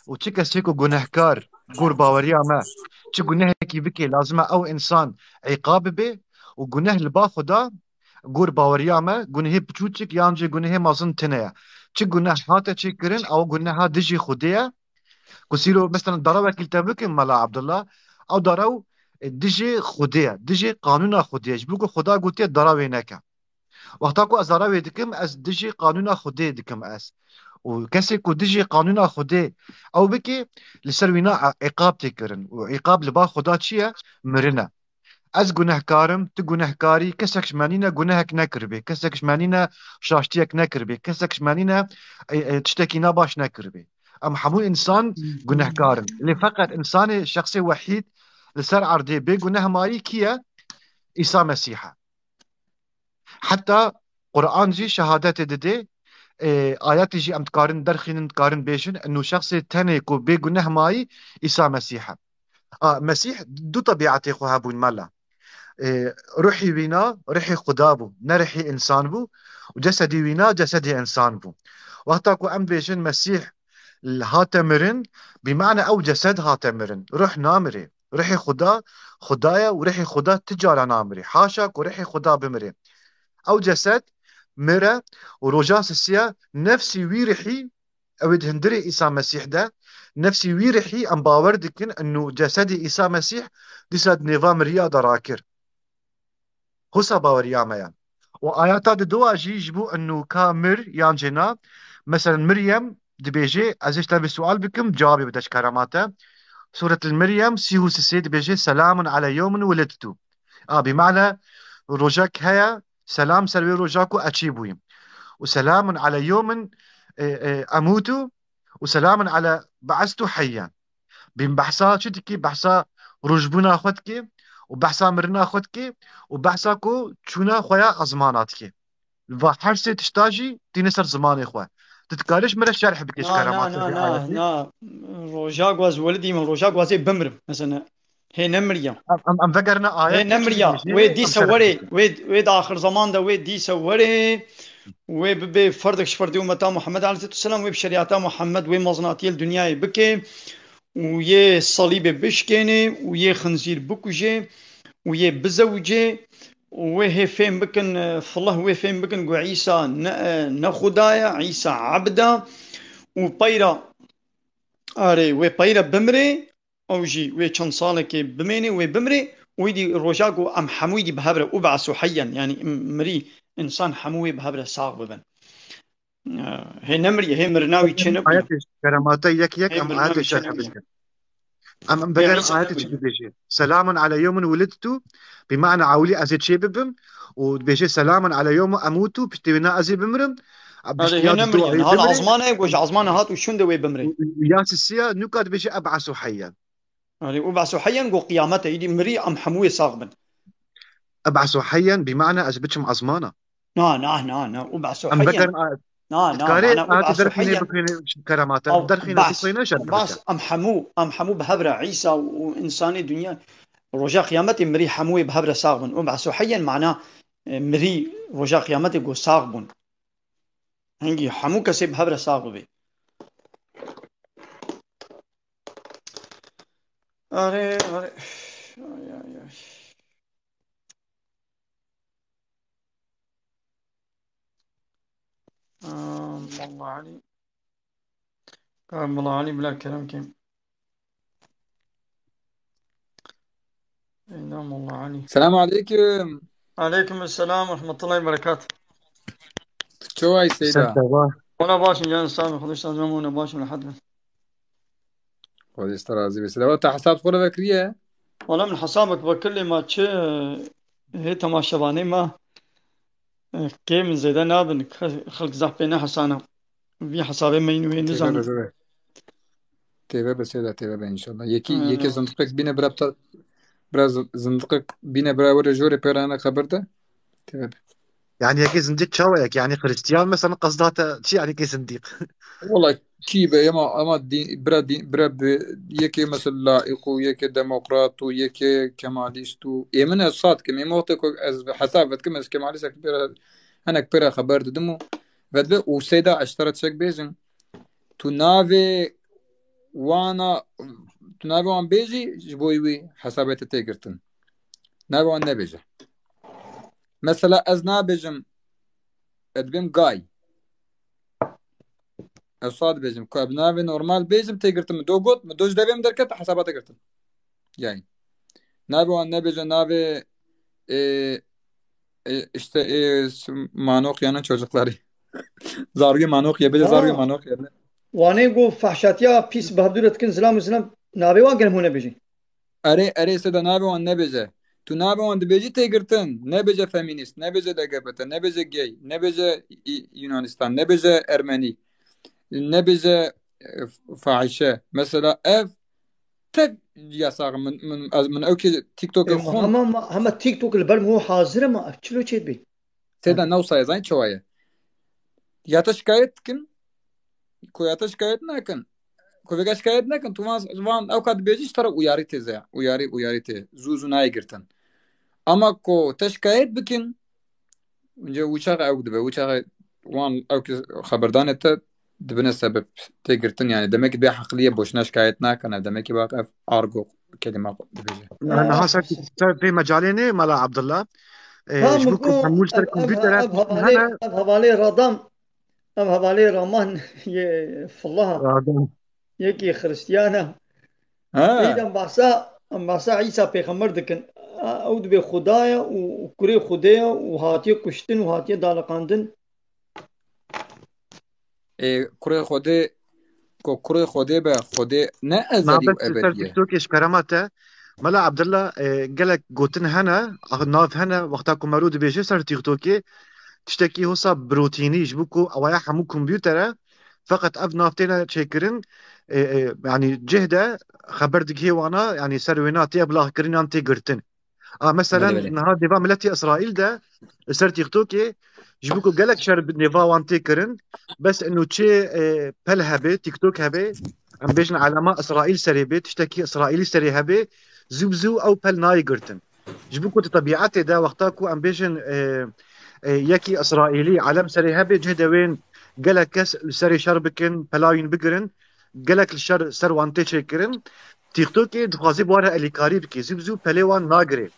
û çi kesê ku gunehkar, gor baweriya me, çi gunehekî bike, lazim e ew insan îqab bibe û guneh li ba Xuda, gor baweriya me, gunehê piçûçik yan jî gunehê mezin tune ye. Çi guneh hate çêkirin, ew guneha dijî Xwedê ye. Ku sîro, mesela, dara wekî li te bikim, Mela Abdullah, ew dara, e, dijî Xwedê ye, dijî qanûna Xwedê ye. Ji bo ku Xuda gotiye dara wê neke. Wexta ku ez dara wê dikim, ez dijî qanûna Xwedê dikim ez. Û kesê ku dijî qanûna Xwedê ew bike, li ser wîna îqab tê kirin. Û îqab li ba Xuda çi ye? Mirin e. Ez gunehkar im, tu gunehkar î, kesek ji me nîne gunehek nekiribê, kesek ji me nîne şaştiyek nekiribê, kesek ji me nîne, e, e, tiştekî nebaş nekiribê. Em hemû insan gunehkar in. Lê feqet insanê, şexsê wehîd li ser erdê bê guneh mayî kî ye? Îsa Mesîh e. Heta Quran jî şehadetê didê, e, ayetê jî em dikarin derxînin, dikarin bêjin, eno şexsê tenê ku bê guneh mayî Îsa Mesîh e. A, Mesîh du tebîetê xwe hebûn mela. E, ruhî wîna, ruhî Xuda bû, ne ruhî însan bû. Û cesedî wîna, cesedî însan bû. Wexta ku em bêjin Mesîh hate mirin, bi mane ew cesed hate mirin. Ruh namire. Ruhê Xuda, Xuda ye û ruhê Xuda ti cara namire. Haşa ku ruhê Xuda bimire. Ew cesed mire û roja sisiya nefsî wî ruhî, ew ê di hundirê Îsa Mesîh de, nefsî wî ruhî em bawer dikin, inu cesedê Îsa Mesîh dîsa di nêva miriya de rakir. Hosa baweriya me ye. Û ayata di dua jî ji bo inu ka mir yan jê na, meselen Miryem dibêje, ez ê ji te vê sual bikim, cewabê bide ji kerema te. Suretil Miryem sî û sisê dibêje, "Selamun ale yewmin welidtu." A, bi mane rojek heye, selam ser wê roja ku ez çêbûyim. Û selamun ale yewmin, e, e, emutu û selamun ale ba'stu heyyen. Bin behsa çi dikî? Behsa rojbûna xwe dikî û behsa mirina xwe dikî û behsa ku çûna xwe ya ezmana dikî. Va her sê tişta jî tîne ser zimanê xwe. Tu dikarî ji min re şerh bikî ji Na, kerema na, te na, vê na, ayetê? Na. Roja ku ez welidî me, roja ku ez ê bimrim. Mesela, hê nemiriya. Em, em, em vegerine ayet Hê nemiriya. Wê dîse werê, wê, wê di axir zaman de wê dîse werê, wê bibe ferdek ji ferdê ummeta Muhammed aleyhissalatu vesselam, wê bi şerîata Muhammed, wê mezinatiyê li dinyayê bike û yê salîbê bişkêne û yê xinzîr bikuje û yê bizewicê û wê hê fêm bikin, e, filih wê fêm bikin ku Îsa ne, e, ne Xuda ye, Îsa ebd e û peyra, arê, wê peyra bimrê, ew jî wê çend salekê bimêne, wê bimrê û wî dî roja ku em hemûyî dî bi hev re, "Ub'asu heyyen", yanî mirî însan hemû wê bi hev re sax bibin. Hê nemiriye, hê mirina wî çênebûye. Ayetê keremata yek yek Hê em mirina ayetê wî şerh çênebûye. Bikin. Em, em Hê vegerin Îsa ayetê çi nemiriye. Dibêje? Selamun ale yewmin wulidtu, bi mane ewlî ez ê çê bibim û dibêje selamun ale yewmi emutu, piştî wîna ez ê bimrim. Erê, hê nemiriye. Niha li azmanê, ku ji azmanê hat û şûnde wê bimrê. Ya sisiya, nuka dibêje eb'asu heyyen. Erê, ub'asu heyyen, ku qiyamete, îdî mirî em hemû wê sax bin. Eb'asu heyyen, bi mane ez biçim azmana. Na, na, na, na. Ub'asu Em heyyen. Vegerin a-, Na, na, dikarê mana ayetê ub'asu derxînê heyyen. Bixwîne keremata. Ew Derxîne bas, bixwîne şer bas, bike. Em hemû, em hemû bi hev re Îsa û însanê dinya roja qiyametê mirî hemû wê bi hev re sax bin. Ub'asu heyyen mana, e, mirî roja qiyametê ku sax bûn. Hingî hemû kesê bi hev re sax bibe. Arê, arê. Ay, ay, ay. Aa, Molla Ali. Ka Molla Ali bila kerem ke. Eyda Molla Ali. Selamu aleyküm. Aleyküm selam ve rahmetullahi ve berekatuh. Çawa yî Seyda? Ser te baş. Wala başim canım, sağ ol. Xwedê ji te razî be. Xwedê ji te razî be. Seyda, wala te hesab xwe re vekiriye? Wala min hesabek vekir lê ma çi, hê temaşevanê ma, eh, kêm zêde nabin. Xelk zehf pê nehesana. Vî hesabê me yîn wê Têve nizanin. be, têve be. Têve be Seyda, têve be înşallah. Yekî, Ee, yekê zindiqek bîne bira bita-, bira zin-, zindiqek bîne bira were jorê pê re hene xeber de. Têve be. Yani yekê zindiq çawa yek? Yani Hristiyan mesela qesda te çi yani yekê zindiq? Wala kî be ema, ema dîn, bira dîn, bira bi yekê mesela laîq û yekê demokrat û yekê kemalîst û ê min ez sat kim. Ê min wextê ku ez hesab vetkim ez kemalîstek pê re, hinek pê re xeber didim û vedbe û Seyda ez ji te re tiştek bêjim. Tu navê wana, tu navê wan bêjî ji bo wî hesabê te tê girtin. Navê wan nebêje. Mesela ez nabêjim, ez dibêm gay. Ez sa dibêjim. Ku ez navê normal bêjim tê girtin. Min do got, min do ji devê min derket, hesaba te girtin. Yani. Navê wan nebêje, navê, e, e, işte, e, s-, manoq yanın çocukları. Zargê manoq ye, bêje zargê Ha. manoq ye. Wanê ku fahşatiya pîs bi hevdû re dikin, zilam û zilam, navê wan gel hûn nebêjin. Erê, erê, Seyda navê wan nebêje. Tu navê wan dibêjî tê girtin. Nebêje feminîst, nebêje L G B T, nebêje gay, nebêje Yu-, Yunanistan, nebêje Ermenî, nebêje, e, fahişe. Mesela ev tek yasax min, min, ez, min ew ki TikTok E, xun. Hema, hema TikTok li ber min hazir e, ma ev çilo çê dibê? Seyda newsa ye, zanî çawa ye? Ya te şikayet dikin, ku ya te şikayet nakin. Ku vêga şikayet nekin, tu van, van ew ka dibêjî ji te re uyarî tê ze. Uyarî, uyarî tê. Zû zû nayê girtin. Ama ku te şikayet bikin, Înca wî çax ew dibe, wî çax wan ew ki xeberdanê te dibine sebeb tê girtin, yani demek ki bê heqliyê boşuna şikayet nakene, demek ki bak ev argo kelîma dibêje. Niha ser, ser vê mecalê nê, Mela Abdullah. E, Tam ji bo ku ku hemû li ser ev, ev, kompûtera ev hevalê, hene. Ev hevalê Radam, ev hevalê Raman yê Fillaha. Radam. Yekî Xristiyan e. Ha. Êdî em behsa, em behsa Îsa Pêxember dikin. Ew dibê Xuda ye û kurê Xwedê ye û hatiye kuştin û hatiye daliqandin. Ê, kurê Xwedê, ku kurê Xwedê be, Xwedê ne ezelî û Nabet ser ebedî ye. TikTokê ji kerema te. Mela Abdullah, e, gelek gotin hene, nav hene, wexta ku merû dibêje ser TikTokê, tiştekî hosa birotînî, ji bo ku ewaya hemû kompûter e, feqet ev nav têne çêkirin, e, e, yanî cih de xeber digihê wana, yanî ser wêna tê blaxkirin yan tê girtin. A, meselen, Belê, belê. Niha dêva miletî Îsraîl de li ser TikTokê, ji bo ku gelek şer bi nêva wan tê kirin, bes ino çê, e, pel hebe, TikTok hebe, em bêjin elama Îsraîl serê bê, tiştekî Îsraîlî serê hebe, zû bi zû ew pel nayê girtin. Ji bo ku di tebîetê de wexta ku em bêjin, e, e, yekî Îsraîlî elem serê hebe, cih de wên gelek kes li serê şer bikin, pela wîn bigirin, gelek li şer ser wan tê çêkirin. TikTokê dixwaze bi wan re elîkarî bike, zû bi zû pelê wan nagirê.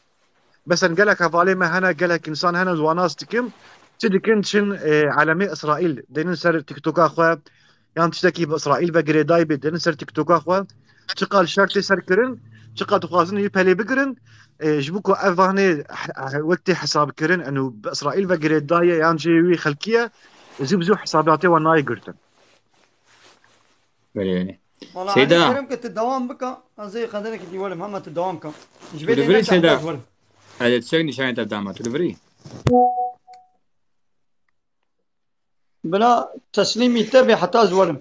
Mesela gelek hevalê me hene, gelek însan hene, wan nas dikim, çi dikin, çin, e, elemê Îsraîl, denin ser TikToka xwe, yan tiştekî bi Îsraîl ve girêdayî bê, denin ser TikToka xwe, çiqa li şer tê ser kirin, çiqa dixwazin wî pelê bigirin, e, ji bo ku ev vanê he-, he-, wek tê hesab kirin, eno bi Îsraîl ve girêdayî ye, yan jê wî xelkî ye, zû bi zû hesabatê wan nayê girtin. Belê, belê. Wala Seyda. Elî, kerem ke tu dewam bike, ez ê qederekî dî werim, hema tu dewam ke. Ji Tu vê li dê virî, neçe Seyda? Ez werim. Ez ê tişek nîşanê te dama, tu li virî. Bila teslîmî te bê heta ez werim.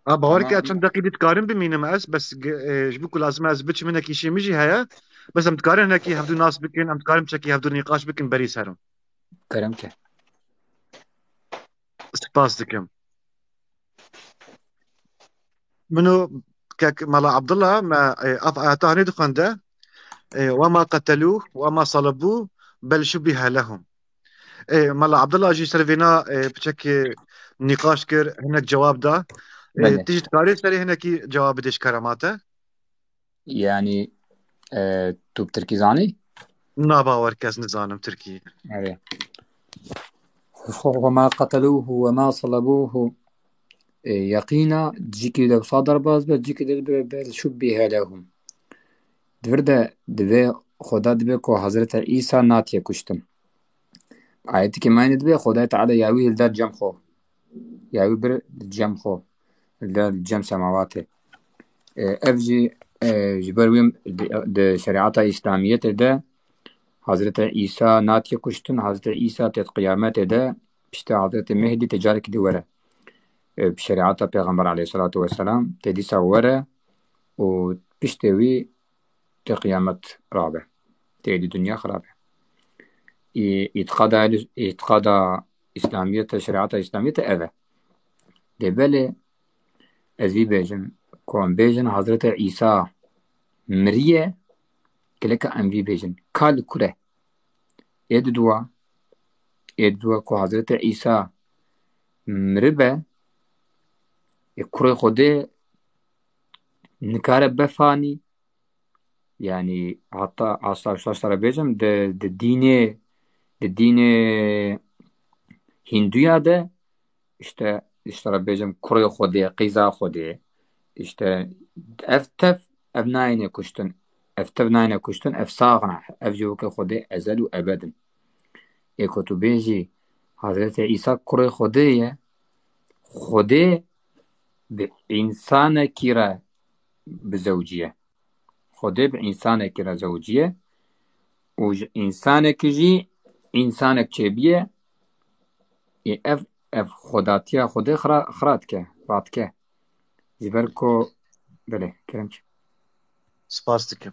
A, bawer ke Tamam. Çend deqî dî dikarim bimînim ez, bes ge-, e, ji bo ku lazim e ez biçim, hinekî îşê min jî heye. Bes em dikarin hinekî hevdû nas bikin, em dikarin çekî hevdû nîqaş bikin, berî serim. Kerem ke. Spas dikim. Min û kek Mela Abdullah me, e, ev ayeta hanê dixwende, e, "Ve ma qetelûh ve ma salebûh bel şubbihe lehum." E, Mela Abdullah jî ser vêna, e, piçekê nîqaş kir, hinek cewab da. E, Belê. Tu jî dikarî serê hinekî cewab bidê ji kerema te? Yani, e, tu bi tirkî zanî? Na bawer ke ez nizanim tirkî. Evet. "Ve ma qetelûhu ve ma salebûhu." E, yeqîna cîkî de wisa derbas be, cîkî de dibe bel şubbihe lehum. Di vir de dibe, Xweda dibe ku Hezreti Îsa natiye kuştin. Ayetikê me yê dibe, Xwedayê Teala ya wî hilda cem xwe. Ya wî bir cem xwe. Hilda cem semawatê. E, ev jî, e, ji ber wî di, di şerîeta Îslamiyetê de Hazreti Îsa natiye kuştin, Hazreti Îsa tê di qiyametê de piştî Hazreti Mehdî tê carekî dî were. E, bi şerîeta Pêxember aleyhissalatu vesselam tê dîsa were û piştê wî tê qiyamet rabe. Tê êdî dinya xirabe. Î-, îtiqada ehl-, îtiqada Îslamiyete, şerîeta Îslamiyete ev e. Dê belê ez vî bêjim, ku em bêjin Hazreti Îsa miriye, geleka em vî bêjin, ka li kur e? Ê diduwa, ê diduwa ku Hazreti Îsa miribe, ê kurê Xwedê nikare be fanî, yani heta asla şaş te re bêjim, di, di dînê, di dînê Hinduya de, işte, işte re bêjim, kurê Xwedê, qîza Xwedê, işte, ev tev, ev nayêne kuştin, ev tev nayêne kuştin, ev sax ne, ev jî weke Xwedê ezel û ebed in. Ê ku tu bêjî, Hazreti Îsa kurê Xwedê ye, Xwedê bi însanekî re bizewiciye. Xwedê bi însanekî re zewiciye û ji însanekî jî însanek çêbiye, ê ev, ev xwedatiya Xwedê xira-, xira dike, radike. Ji ber ku, belê, kerem çi? Spas dikim.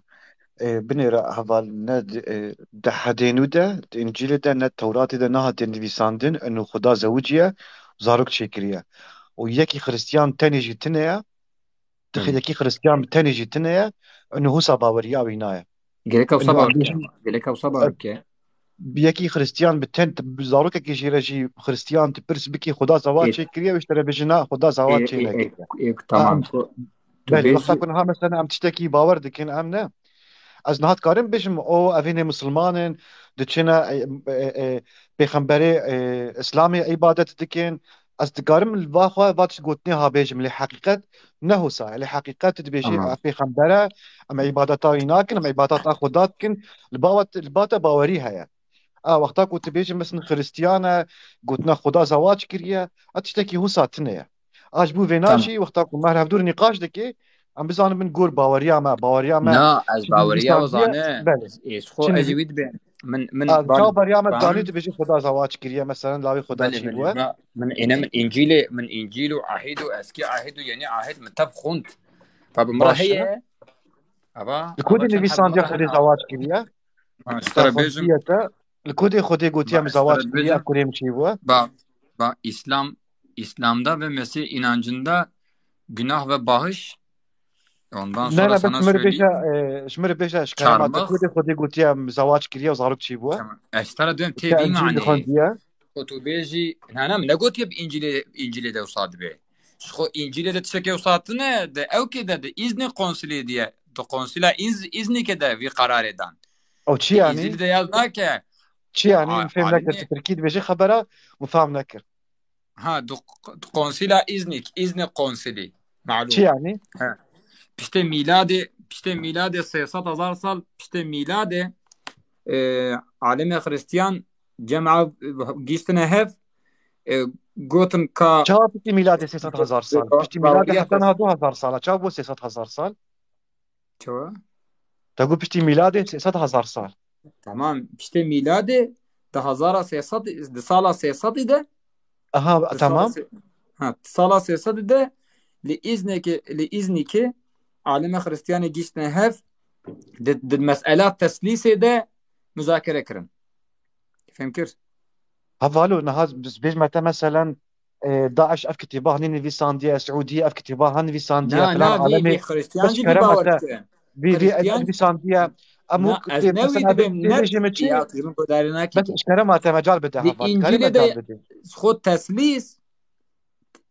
Ê, binêre heval, ne di, ê, di hedê nû de, di Încîlê de, ne Tewratê de nehatiye nivîsandin, eno Xuda zewiciye, zarok çêkiriye. Û yekî Xristiyan tenê jî tune ye, Yekî Xristiyan bi tenê jî tune ye, nûsa baweriya wî naye. Gerek ew Û em sabar bêjin, ke. Gerek ew sabar ke. Yekî Xristiyan bi ten, bi zarokekî jî re jî Xristiyan tu pirs bikî, Xuda zewac çêkiriye, wî ji te re bêjin, na, Xuda zewac çênekiriye. Tamam. Belê, wexta ku niha mesela em tiştekî bawer dikin, em ne. Ez niha dikarim bêjim, o, evînê misilman in, diçine, e, e, e, pêxemberê, e, Îslamê îbadet dikin. Ez dikarim li va xwe va tişt gotinê ha bêjim, lê heqîqet ne hosa ye. Lê heqîqet tu dibêjî, Tamam. e, pêxember e, em îbadeta wî nakin, em îbadeta Xuda dikin, li ba we, li ba te bawerî heye. A, wexta ku tu bêjî, mesela, Xristiyan e, gotina Xuda zewac kiriye, a tiştekî hosa tune ye. A, ji bo vê Tamam. najî, wexta ku me hevdûr nîqaş dike, em bizanin bin gor baweriya me, baweriya me. Na, ez baweriya Îslamiyê, zane. Belê. Ez xwe Çi ez nivî? wî dibê. Min, min A, bar-, çawa beriya me bar- zanî tu bêjî Xuda zewac kiriye, mesela, lawê Xuda Belê, çî belê. bûye? Na, min êne min Încîlê, min Încîl û Ahîd û Eskî Ahîd û Yenî Ahîd min tev xwend. Tabi min re Baş e. heye. Ava, Li ku ava de çend nivîsandiye hebûna Xwedê heye. zewac kiriye? Ha, ji te re bêjim. Xwendiyete. Li ku de Xwedê gotiye Ba, min ez zewac te re kiriye, dibêjim. ev kurê min çî bûye? Ba, ba, Îslam, Îslamda ve Mesih inancında günah ve bağış. Ondan Ne, sonra ne, sana bes ji min re söyleyeyim. bêje, e, ji min re bêje, ji kerema te, Çarmıx. Ku de Xwedê gotiye min zewac kiriye û zarok çî bûye? Tamam. Ez ji te re dibêm tê Te vî Încîl manê. xwendiye? Ku tu bêjî, na, na, min negotiye bi Încîlê, Încîlê de wisa dibe. Ji xwe Încîlê de tiştekê wisa tune, de ew kê de, de îznê konsilê diye. Di konsila îz-, îznê kê de vî qerarê dan. Ew çi Di yanî? Încîlê de yaz nake. Çi yanî? A-, Min fêm nekir. alimê- Tu tirkî dibêjî xebera, min fam nekir. Ha, di, di konsila îznik, îznê konsilî. Malûm. Çi yanî? He. Piştê mîladê, piştê mîladê sê sed hezar sal, piştê mîladê, e, alimê Xristiyan cema giştine hev, e, gotin ka Çawa piştî mîladê sê sed hezar sal? Piştî mîladê heta niha du hezar sal e. Çawa bû sê sed hezar sal? Çawa? Te got piştî mîladê sê sed hezar sal. Tamam, piştê mîladê di hezara sê sed, di sala sê sed de, Aha, di sala tamam. sê-, ha, di sala sê sed de li îznekê, li îznekê alimê Xristiyanê giştine hev di, di mesela teslîsê de muzakere kirin. Fêm kir? Heval û niha biz bêjme te meselen, e, DAIŞ ev kitêba hanî nivîsandiye, Siûdî ev kitêba han nivîsandiye, Na, filan na, vî, alemê. Vî Xristiyan Bes jî vî bawer bawer te. Dike. Vî, vî ez Xristiyan nivîsandiye. Em Na, wek ez tê ne wî mesela dibêm, ne bêjê min çi? Ya, tu ji min guhdarî nakî. Bes ji kerema te mecal bide Di heval. Kerema Încîlê te de bide. Xwe teslîs,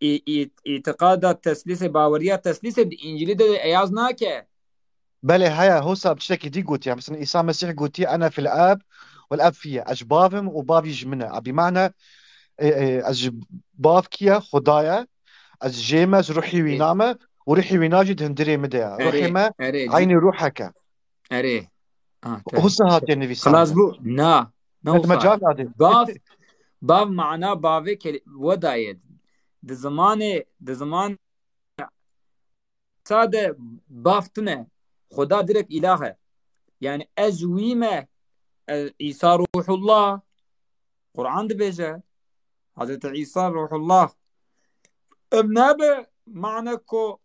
î-, î-, îtiqada teslîsê, baweriya teslîsê di Încîlê de eyaz nake. Belê, heye, hosa bi tiştekî dî gotiye. Mesela, Îsa Mesîh gotiye, "Ene fil Ab, wel Ab fiyye." Ez ji Bav im û Bav jî ji min e. A, bi mane, e, e, ez ji Bav kî ye? Xuda ye. Ez jê me, ez ruhî wî Ê. name û ruhî wî na jî di hundirê min de ye. Erê, Ruhê me erê, cî- eynî ruhek e. Erê. Ah, te- Hosa hatiye nivîsandin. Xilas bû? Na. Ne Ne dime hosa? cevap nadin. Bav, bav mana bavê keli-, weda ye. Di zimanê, di ziman sade bav tune. Xuda direk îlah e. Yani ez wî me, ez, Îsa Ruhullah. Quran dibêje. Hazreti Îsa Ruhullah. Ev nabe mane ku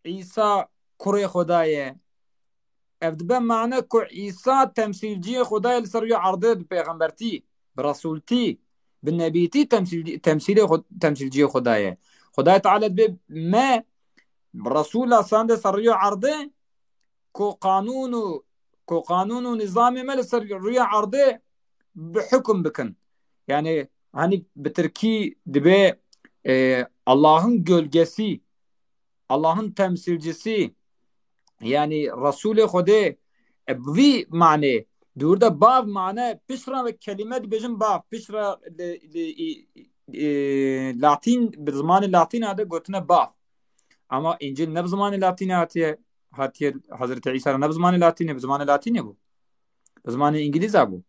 Îsa kurê Xuda ye. Ev dibe mane ku Îsa temsîlciyê Xuda ye li ser rûyê erdê, bi pêxembertî, bi resûltî, bi nebîtî temsîlcî-, temsîlê Xu-, temsîlciyê Xuda ye. Xudayê Teala dibe me bi resûla sande ser rûyê erdê ku qanûn û, ku qanûn û nîzamê me li ser rûyê erdê bi hukm bikin. Yani, hani bi tirkî dibe, e, Allah'ın gölgesi, Allah'ın temsilcisi, yani Resulê Xwedê, e, bi vî manê, dûr de bav mane, piştre ve kelîme dibêjin bav, piştre li, li, e, e, Latîn, bi zimanê Latîna de gotine bav. Ama Încîl ne bi zimanê Latînê hatiye, hatiye Hazreti Îsa re, ne bi zimanê Latînê, bi zimanê Latînê bû. Bi zimanê Îngilîza bû.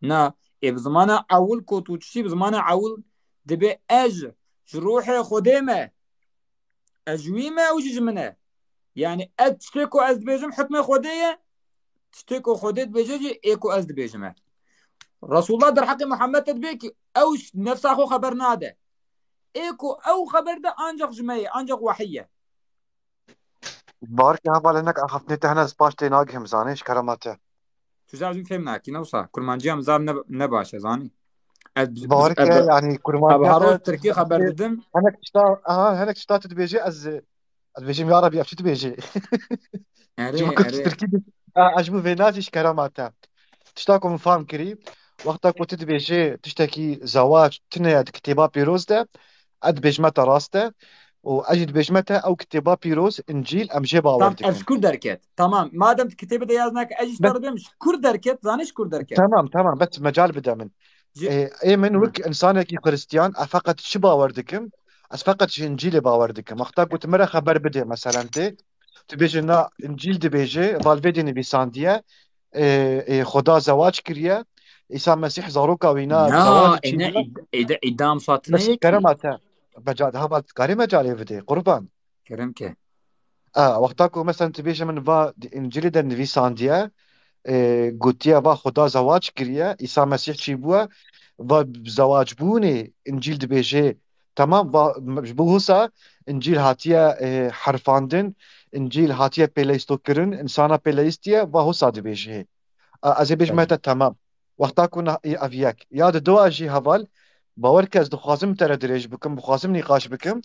Na, ê bi zimana ewil ku tu çi, bi zimana ewil dibe ez ji ruhê Xwedê me, ez ji wî me, ew jî ji min e. Yani ez tiştê ku ez dibêjim hukmê Xwedê ye, tiştê ku Xwedê dibêje jî ê ku ez dibêjim e. Resulullah derheqê Muhammed de dibê ki ew ş-, nefsa xwe xeber nade. Ê ku ew xeber de ancak ji me ye, ancak wehî ye. Bawer ke hevalê, nek axaftinê te hene, ez paş tê nagihim, zanî, ji kerema te. Tu zaf jî fêm nakî, ne wisa. Kurmanciya min zaf ne, ne baş e, zanî. Ez, Bawer ez, ke, ez, yanî, kurmanciya te, haro tirkî xeber didim. Hinek tişta, aha, hinek tişta tu dibêjî, ez, Ez dibêjim, ya Rebî, ev çi dibêjê? Erê, Ji bo ku tu erê. Tirkî bi-, a, ez ji bo vê nazî ji kerema te. Tişta ku min fam kirî, wexta ku tu dibêjê tiştekî zewac tune ye di kitêba pîroz de, ez dibêjime te rast e. Û ez jî dibêjime te ew kitêba pîroz, Încîl, em jê bawer Tam, dikin. Ez ji kur derket? Tamam. Madem tu kitêbê de yaz nake, ez jî ji te Bes re bêm, ji kur derket, zanî ji kur derket? Tamam, tamam. Bes mecal bide min. Ji Ê, ê min Hı. wek insanekî Xristiyan, ez feqet çi bawer dikim? Ez feqet ji Încîlê bawer dikim. Wexta ku tu min re xeber bidê, meselen tê, tu bêjî, na, Încîl dibêje, va li vê dê nivîsandiye, ê, ê, Xuda zewac kiriye, Îsa Mesîh zaroka wî na Na, zewac ê, ne, çî id-, id-, îdam şatine Bes yekî. Kerema te, mecal, hava dikarî mecalê bidê, qurban. Kerem ke. A, wexta ku, meselen, tu bêje min va di Încîlê de nivîsandiye, e, gotiye, va Xuda zewac kiriye, Îsa Mesîh çî bûye, va zewacbûnê Încîl dibêje, temam, va, ji bo wisa Încîl hatiye, e, herfandin, Încîl hatiye pêleyîstokirin, insana pêleyîstiye, va wisa dibêje. A, ez ê bêjime Belê. te, temam. Wexta ku na-, ev yek. Ya di dua jî heval, bawer ke ez dixwazim te re dirêj bikim, dixwazim nîqaş bikim.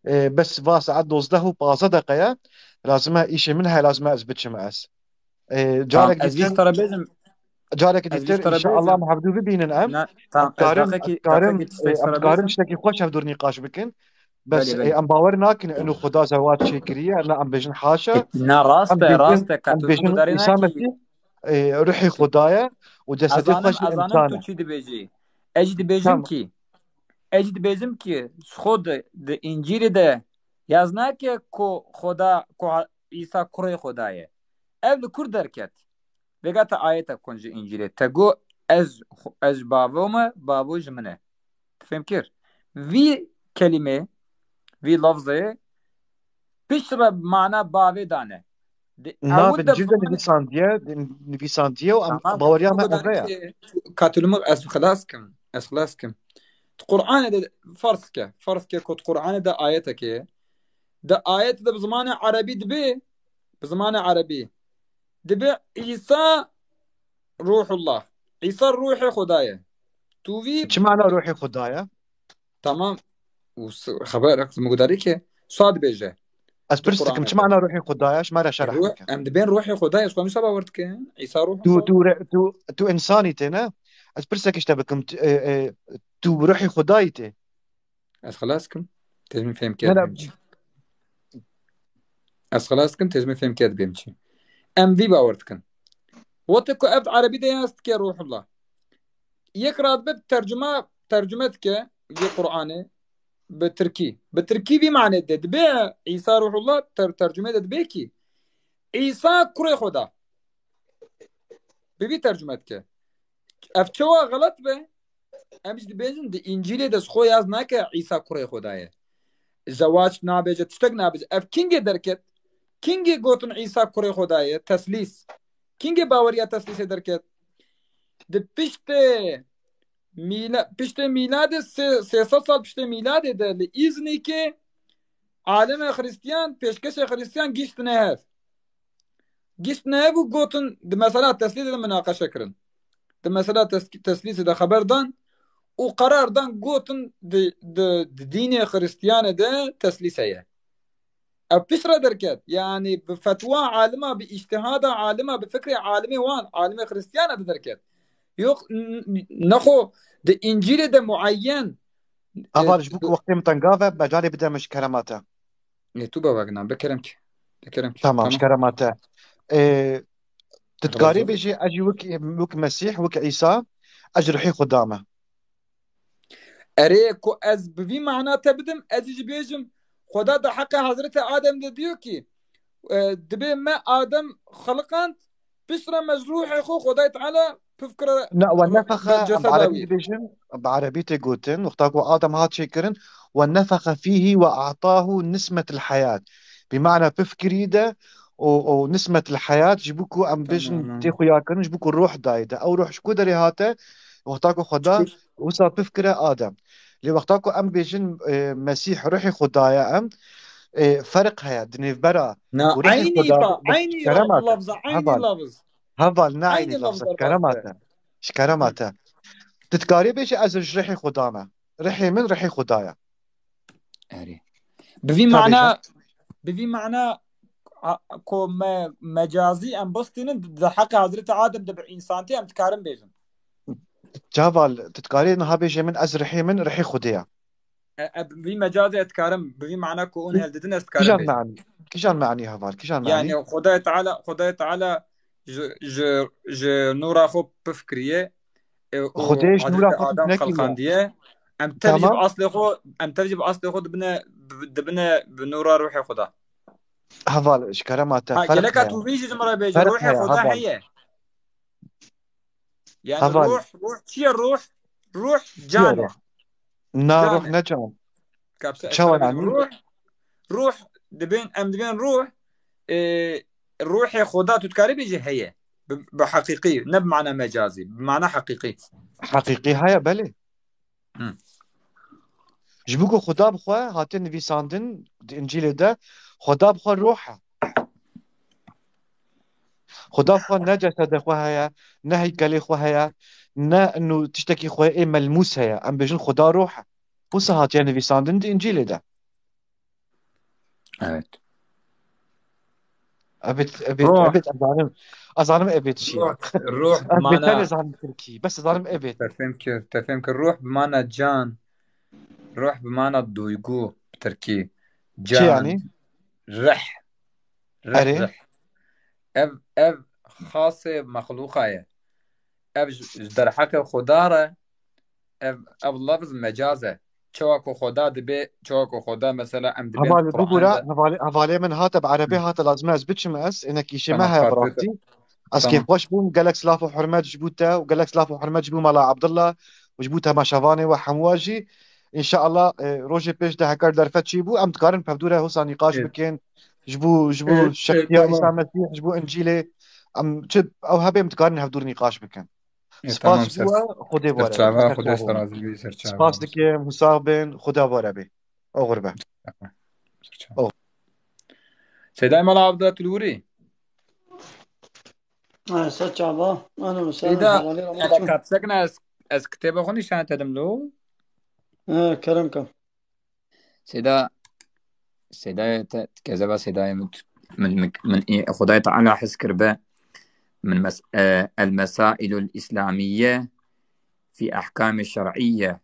E, bes va saet dozdeh û pazdeh deqe ye. Lazim e, îşê min heye, lazim e ez biçim ez. E, Tamam, carek ez jî dîtir, te re bêjim, carek ez jî dîtir, te re inşallah, bêjim. Em hevdû bibînin em. Ne, tamam, ez Em karin, daqekî, em karin, daqekî tiştek e, te re em karin bêjim. Tiştekî xweş hevdû nîqaş bikin. Bes, Belê, e, belê. Em bawer nakin eno Xuda zewac çêkiriye, em, em bêjin haşa. E, na, rast Em e, bêjin, rast e, em qet bêjin gudarî Îsa nakî. Mesîh, e, ruhê Xuda ye û cesedê Azanim, xwe jî azanim insan tu e. çi dibêjî. Ez jî dibêjim Tamam. ki, ez jî dibêjim ki, ji xwe di, di Încîlê de yaz nake ku Xuda, ku Îsa kurê Xuda ye. Ev li kur derket? Vêga te ayete kon ji Încîlê. Te got, ez, ez bavo me, bavo ji min e. Tu fêm kir? Vî kelîmê, vî lafzê, pişt re mana bavê dane. Di, Na, ewil de Încîl de bi mana nivîsandiye, nivîsandiye û em Tamam, baweriya tu me eve gudarî ye. Ki, tu katulumik ez xilas kim, ez xilas kim. Tu Qur'anê de farz ke, farz ke ku tu Qur'anê de ayeteke, di ayet de bi zimanê erebî dibe, bi zimanê erebî. Dibe Îsa Ruhullah. Îsa ruhê Xuda ye. Tu vî Çi mana ruhê Xuda ye? Tamam. Û s-, xeber, min gudarî ke sa dibêje. Ez Tu pirs dikim, Qur'anê çi de. Mana ruhê Xuda ye? Ji me re şerh Ruh, bike. Em dibên ruhê Xuda ye, ji xwe nûsa bawer dikin. Îsa ruh Tu, Xuda. Tu re-, tu, tu insanî tê, ne? Ez pirsekî ji te bikim, tu, e, e, tu ruhê Xudayî tê. Ez xilas kim. Têz min fêm Ne, ne. Kir bêm çi. Ez xilas kim, têz min fêm kir bêm çi. Em vî bawer dikin. Wextê ku ev erebî de yaz dike Ruhullah. Yek radibe tercuma, tercume dike yê Qur'anê bi tirkî. Bi tirkî vî manê de dibe Îsa Ruhullah ter-, tercume de dibe ki Îsa kurê Xuda. Bi vî tercume dike. Ev çawa xelet be? Em jî dibêjin, di Încîlê de ji xwe yaz nake Îsa kurê Xuda ye. Zewac nabêje, tiştek nabêje. Ev kingê derket? Kingê gotin Îsa kurê Xuda ye? Teslîs. Kingê baweriya teslîsê derket? Di piştê mîla-, piştê mîladê sê-, sê sed sal piştê mîladê de li Îznîkê alimê Xristiyan, pêşkeşê Xristiyan gihiştine hev. Gihiştine hev û gotin, di mesela teslîsê de minaqeşe kirin. Di mesela tes-, teslîsê de xeber dan û qerar dan, gotin di, di, di dînê Xristiyanê de teslîs heye. Ev pişt re derket. Yanî bi fetwa alima, bi îctihada alima, bi fikrê alimê wan, alimê Xristiyan de derket. Yok, n-, n-, nexo di Încîlê de muayyen, e, Heval, ji bo ku wextê min tengav e, mecalê bide min, ji kerema te. Ê, tu bavagina, bikerem ki. Bikerem ki. Tamam, ji Tamam. kerema te. Ê, tu dikarî Razı bêjî, ez jî wek, wek Mesîh, wek Îsa, ez ji ruhê Xuda me. Erê, ku ez bi vî mana te bidim, ez jî bêjim, Xuda di heqê Hezretê Adem de diyor ki, e, dibê me Adem xeliqand, piştre me ji ruhê xwe Xudayê Teala pif kire Na, we ru-, nefexe, em bi ceseda erebî wî. Dibêjin, bi erebî tê gotin, wexta ku Adem hat çêkirin, we nefexe fîhî we a'tahu nismetil heyat. Bi mana pif kirî de, û, û nismetil heyat, ji bo ku em bêjin Tamam. Tê xuya kirin, ji bo ku ruh dayê de. Ew ruh ji ku derê hate? Wexta ku Xweda Çi? Wisa pif kire Adem. Lê wexta ku em bêjin, e, Mesîh ruhê Xweda ye em, e, ferq heye di nêvbera Na, û ruhê eynî Xweda fa-, bi eynî kerema te. Lafza, eynî Heval. Lafz. Heval, ne eynî Eynî lafza, lafza kerema te. Ji kerema te. Tu dikarî bêjî ez ji ruhê Xweda me. Ruhê min ruhê Xweda ye. Erê. Bi vî Tabii mana ki. Bi vî mana a- ku me mecazî em bistînin di heqê Hezretî Adem de bi însantî em dikarin bêjin. Çaval, tu dikarî niha bêjê min ez rihê min rihê Xwedê ye. E, e, bi vî mecazê ez dikarim, bi vî mana ku hûn hildidin ez dikarim Kijan bêjim. Meanî? Kijan meanî heval? Kijan Yani meanî? Xwedayê Teala, Xwedayê Teala ji, ji, ji nûra xwe pif kiriye. E, û Xwedê ji nûra Hezretî xwe pif Adem nekiriye. xelqandiye. Em tev jî bi Tamam. aslê xwe, em tev jî bi aslê xwe dibine, dibine bi nûra ruhê Xweda. Heval, ji kerema te Ha, ferq geleka heye. tu vî jî ji min re bêjî, Ferq ruhê heye, Xweda heval. heye. Yani Heval. Ruh, ruh çi ye ruh? Ruh Çi ye can e. ruh? Na Can ruh e. ne can. Kapsa Çawa esas yani? Ruh, ruh dibên, em dibên ruh, e, ruhê Xweda tu dikarî bêjî heye. Bi, bi heqîqî, ne bi mana mecazî, bi mana heqîqî. Heqîqî heye, belê. Hı. Ji bo ku Xweda bi xwe hate nivîsandin di Încîlê de, Xweda bi xwe ruh e. Xweda bi xwe ne cesedê xwe heye, ne heykelê xwe heye, ne inu tiştekî xwe ê melmûs heye. Em bêjin Xweda ruh e. Wisa hatiye nivîsandin di Încîlê de. Evet. Evet, evet, Ruh. Evet, ez zanim. Ez zanim evet çi ye. Ruh, ruh Ez mana. Beter zanim Tirkî. Bes ez zanim evet. Te fêm kir, te fêm kir. Ruh bi mana can. Ruh bi mana duygu bi Tirkî. Çi Can. Yani? Rih. Rih, Erê. Rih. Ev, ev xasê mexluqa ye. Ev ji, ji derheqê Xweda re ev, ev lafz mecaz e. Çawa ku Xweda dibe, çawa ku Xweda mesela em dibên Hevalê Qur'an bibûra, de. Hevalê, hevalê min hate bi erebê hate lazim e ez biçim ez. Êne kîşê me Tamam, heye bi parçe rastî. te- Ez Tamam. kêfxweş bûm. Gelek silav û hurmet ji bo te û gelek silav û hurmet ji bo Mala Abdullah û ji bo temaşevanê we hemû jî. Înşeallah, e, rojê pêş de hekar derfet çî bû, em dikarin pevdûre hosa nîqaş Ê. bikin. Ji bo, ji bo Ê, ê, şexsiya tamam. Îsa Mesîh, ji bo Încîlê. Em çi ew hebê em dikarin hevdûr nîqaş bikin. Ê, Spas tamam, ji ser, we, Xwedê bi we re. serçava, Ser Xwedê çava ser we. razî bî, serçava. Spas dikim, hûsa bin, Xweda bi we re bê. Oxir be. Serçava. Seyda Mala Abdullah Tulwurî. Ha, ser çava. Ano, ser Seyda, hevalê Seyda Ramaçû. kapsek ne ez, ez kitêba xwe nîşan te dim lo. Ha, kerem ke. Seyda, Seyda te, kezeba Seyda min, min, min, min, Xwedayê Teala hez kiribe. Min mes, e, El Mesailul İslamiye fi Ahkami Şer'iyye.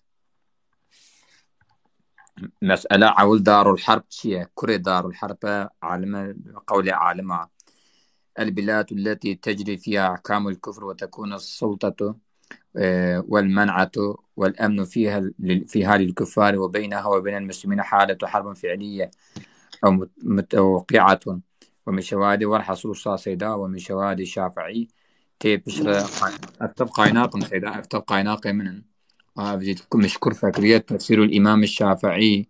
Mesela ewil Darul Harb çi ye? Kurê Darul Harb e, alim e, qewlê alima. البلاد التي تجري فيها أحكام الكفر وتكون السلطة، آه، والمنعة والأمن فيها لل-، فيها للكفار وبينها وبين المسلمين حالة حرب فعلية أو مت-، متوقعة. ومن شواهد ورحص وصا سيدا ومن شواهد الشافعي تي بشرة قا-، أكتب قايناق سيدا، أكتب قايناق من. آه، بزيد كم شكر فكرية تفسير الإمام الشافعي.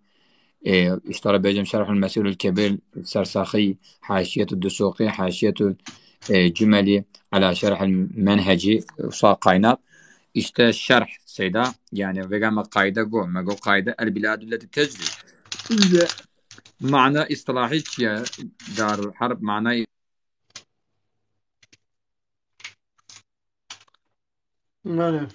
Ê, îşte re bêjim Şerhul Mesîrul Kebîr, Sersaxî, Haşiyetul Dusuqî, Haşiyetul, ê, Cumeli, Ala Şerhul Menhecî, wisa qaynak. Îşte şerh seyda, yani vêga me qayde go, me go qayde el biladu leti tecrî. Île mana îstilahî çi ye? Darul Harb mana Belê.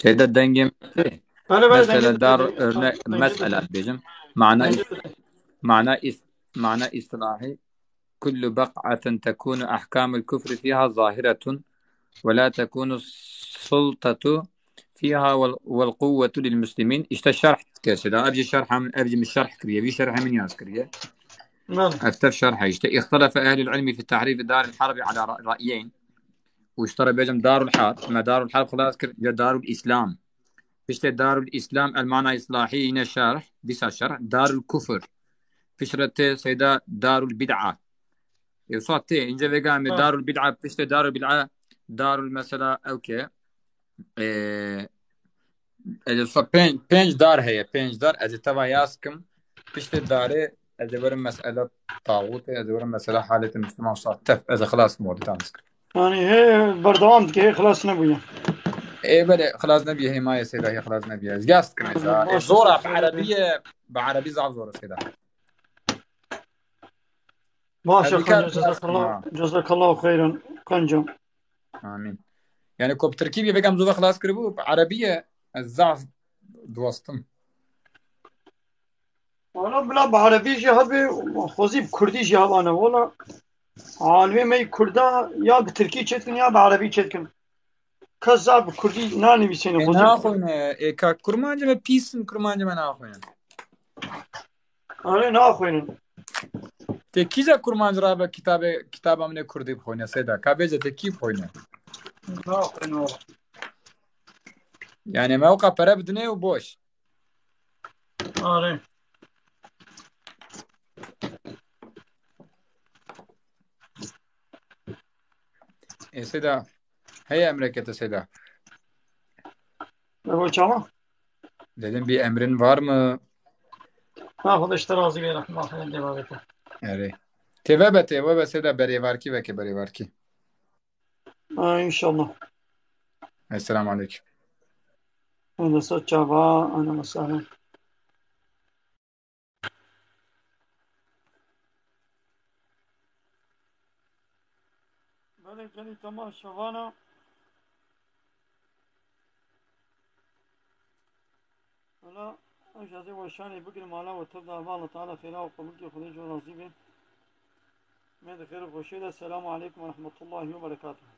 Şeyde dengim. Belê, belê, Mesela dengê dar dengê örnek, dengê mesela diyeceğim. Mana is-, mana is-, mana istilahi. Kullu baq'atin tekunu ahkamul kufri fiha zahiretun ve la tekunu sultatu fiha vel, vel kuvvetu lil muslimin. İşte şerh keşida. Evci şerh hem, evci şerh kiriye. Bir şerh hem yaz kiriye. Belê. Ev tev şerh işte. İhtelefe ehlul ilmi fi tahrifi daril harbi ala ra-, ra'yeyn. Û ji te re bêjim Darul Harb, me Darul Harb xilas kir, ya Darul Îslam. Piştê Darul Îslam, el mana îslahî yine şerh, dîsa şerh, Darul Kufr. Piştre tê seyda Darul Bid'a. Ê wisa tê, ince vêga em ê Ha. Darul Bid'a, piştê Darul Bid'a, Darul mesela ew ke, e, ez ê wisa pênc, pênc dar heye, pênc dar, ez ê teva yaz kim. Piştê darê, ez ê werim mesela tağûtê, ez ê werim mesela halêtê Müslüman wisa tef, ez ê xilas kim, odî tam zikir. Yani he berdewam dike, he xilas nebûye. Ê belê, xilas nebiye, hêmayê seyda, hê xilas nebiye. Ez yaz kim, ez, Tamam, e, baş, zor e, baş, bi erebî ye, bi erebî zaf zor e seyda. Baş, Hadi efendim, gel, cezakallah, ha. Cezakallah xeyran, kancam. Amin. Yani ku bi tirkî bî, vêga em zû ve xilas kiribû, bi erebî ye, ez zaf diwestim. Wala bila bi erebî jî hebe, xwezî bi kurdî jî hebane. Wala alimê me yî kurda ya bi tirkî çêdikin ya bi erebî çêdikin. Kes zaf bi kurdî nanivîsîne, E, xwezî bi kurdî. Naxwîne. E, ka kurmancê me pîs in, kurmancê me naxwînin. Erê, naxwînin. Tê kîja kurmanc rabe kitabê, kitaba min ê kurdî bixwîne, Seyda? Ka bêje tê kî bixwîne? Naxwîne wala. Yani me weka pere bidinê û boş. Erê. E, Seyda, heye emreke te, Seyda? Ebo çawa? Dedim, bir emrin var mı? Ha, Xwedê ji te razî be, rehma Xwedê devam et. Erê. Tê vebe, tê vebe, Seyda, berêvarkî veke, berêvarkî. Ha, inşallah. Esselamu aleyküm. Hadi sağ çava, ana mesela. Belê gelî tema şevana. Wala, ez jazê weşanê bigirim, ala we tev da, Allah Teala xêra û qebulkê Xwedê ji we razî be. Me di xêr û xweşiyê de. Selamu aleykum ve rahmetullahi ve berekatuhu.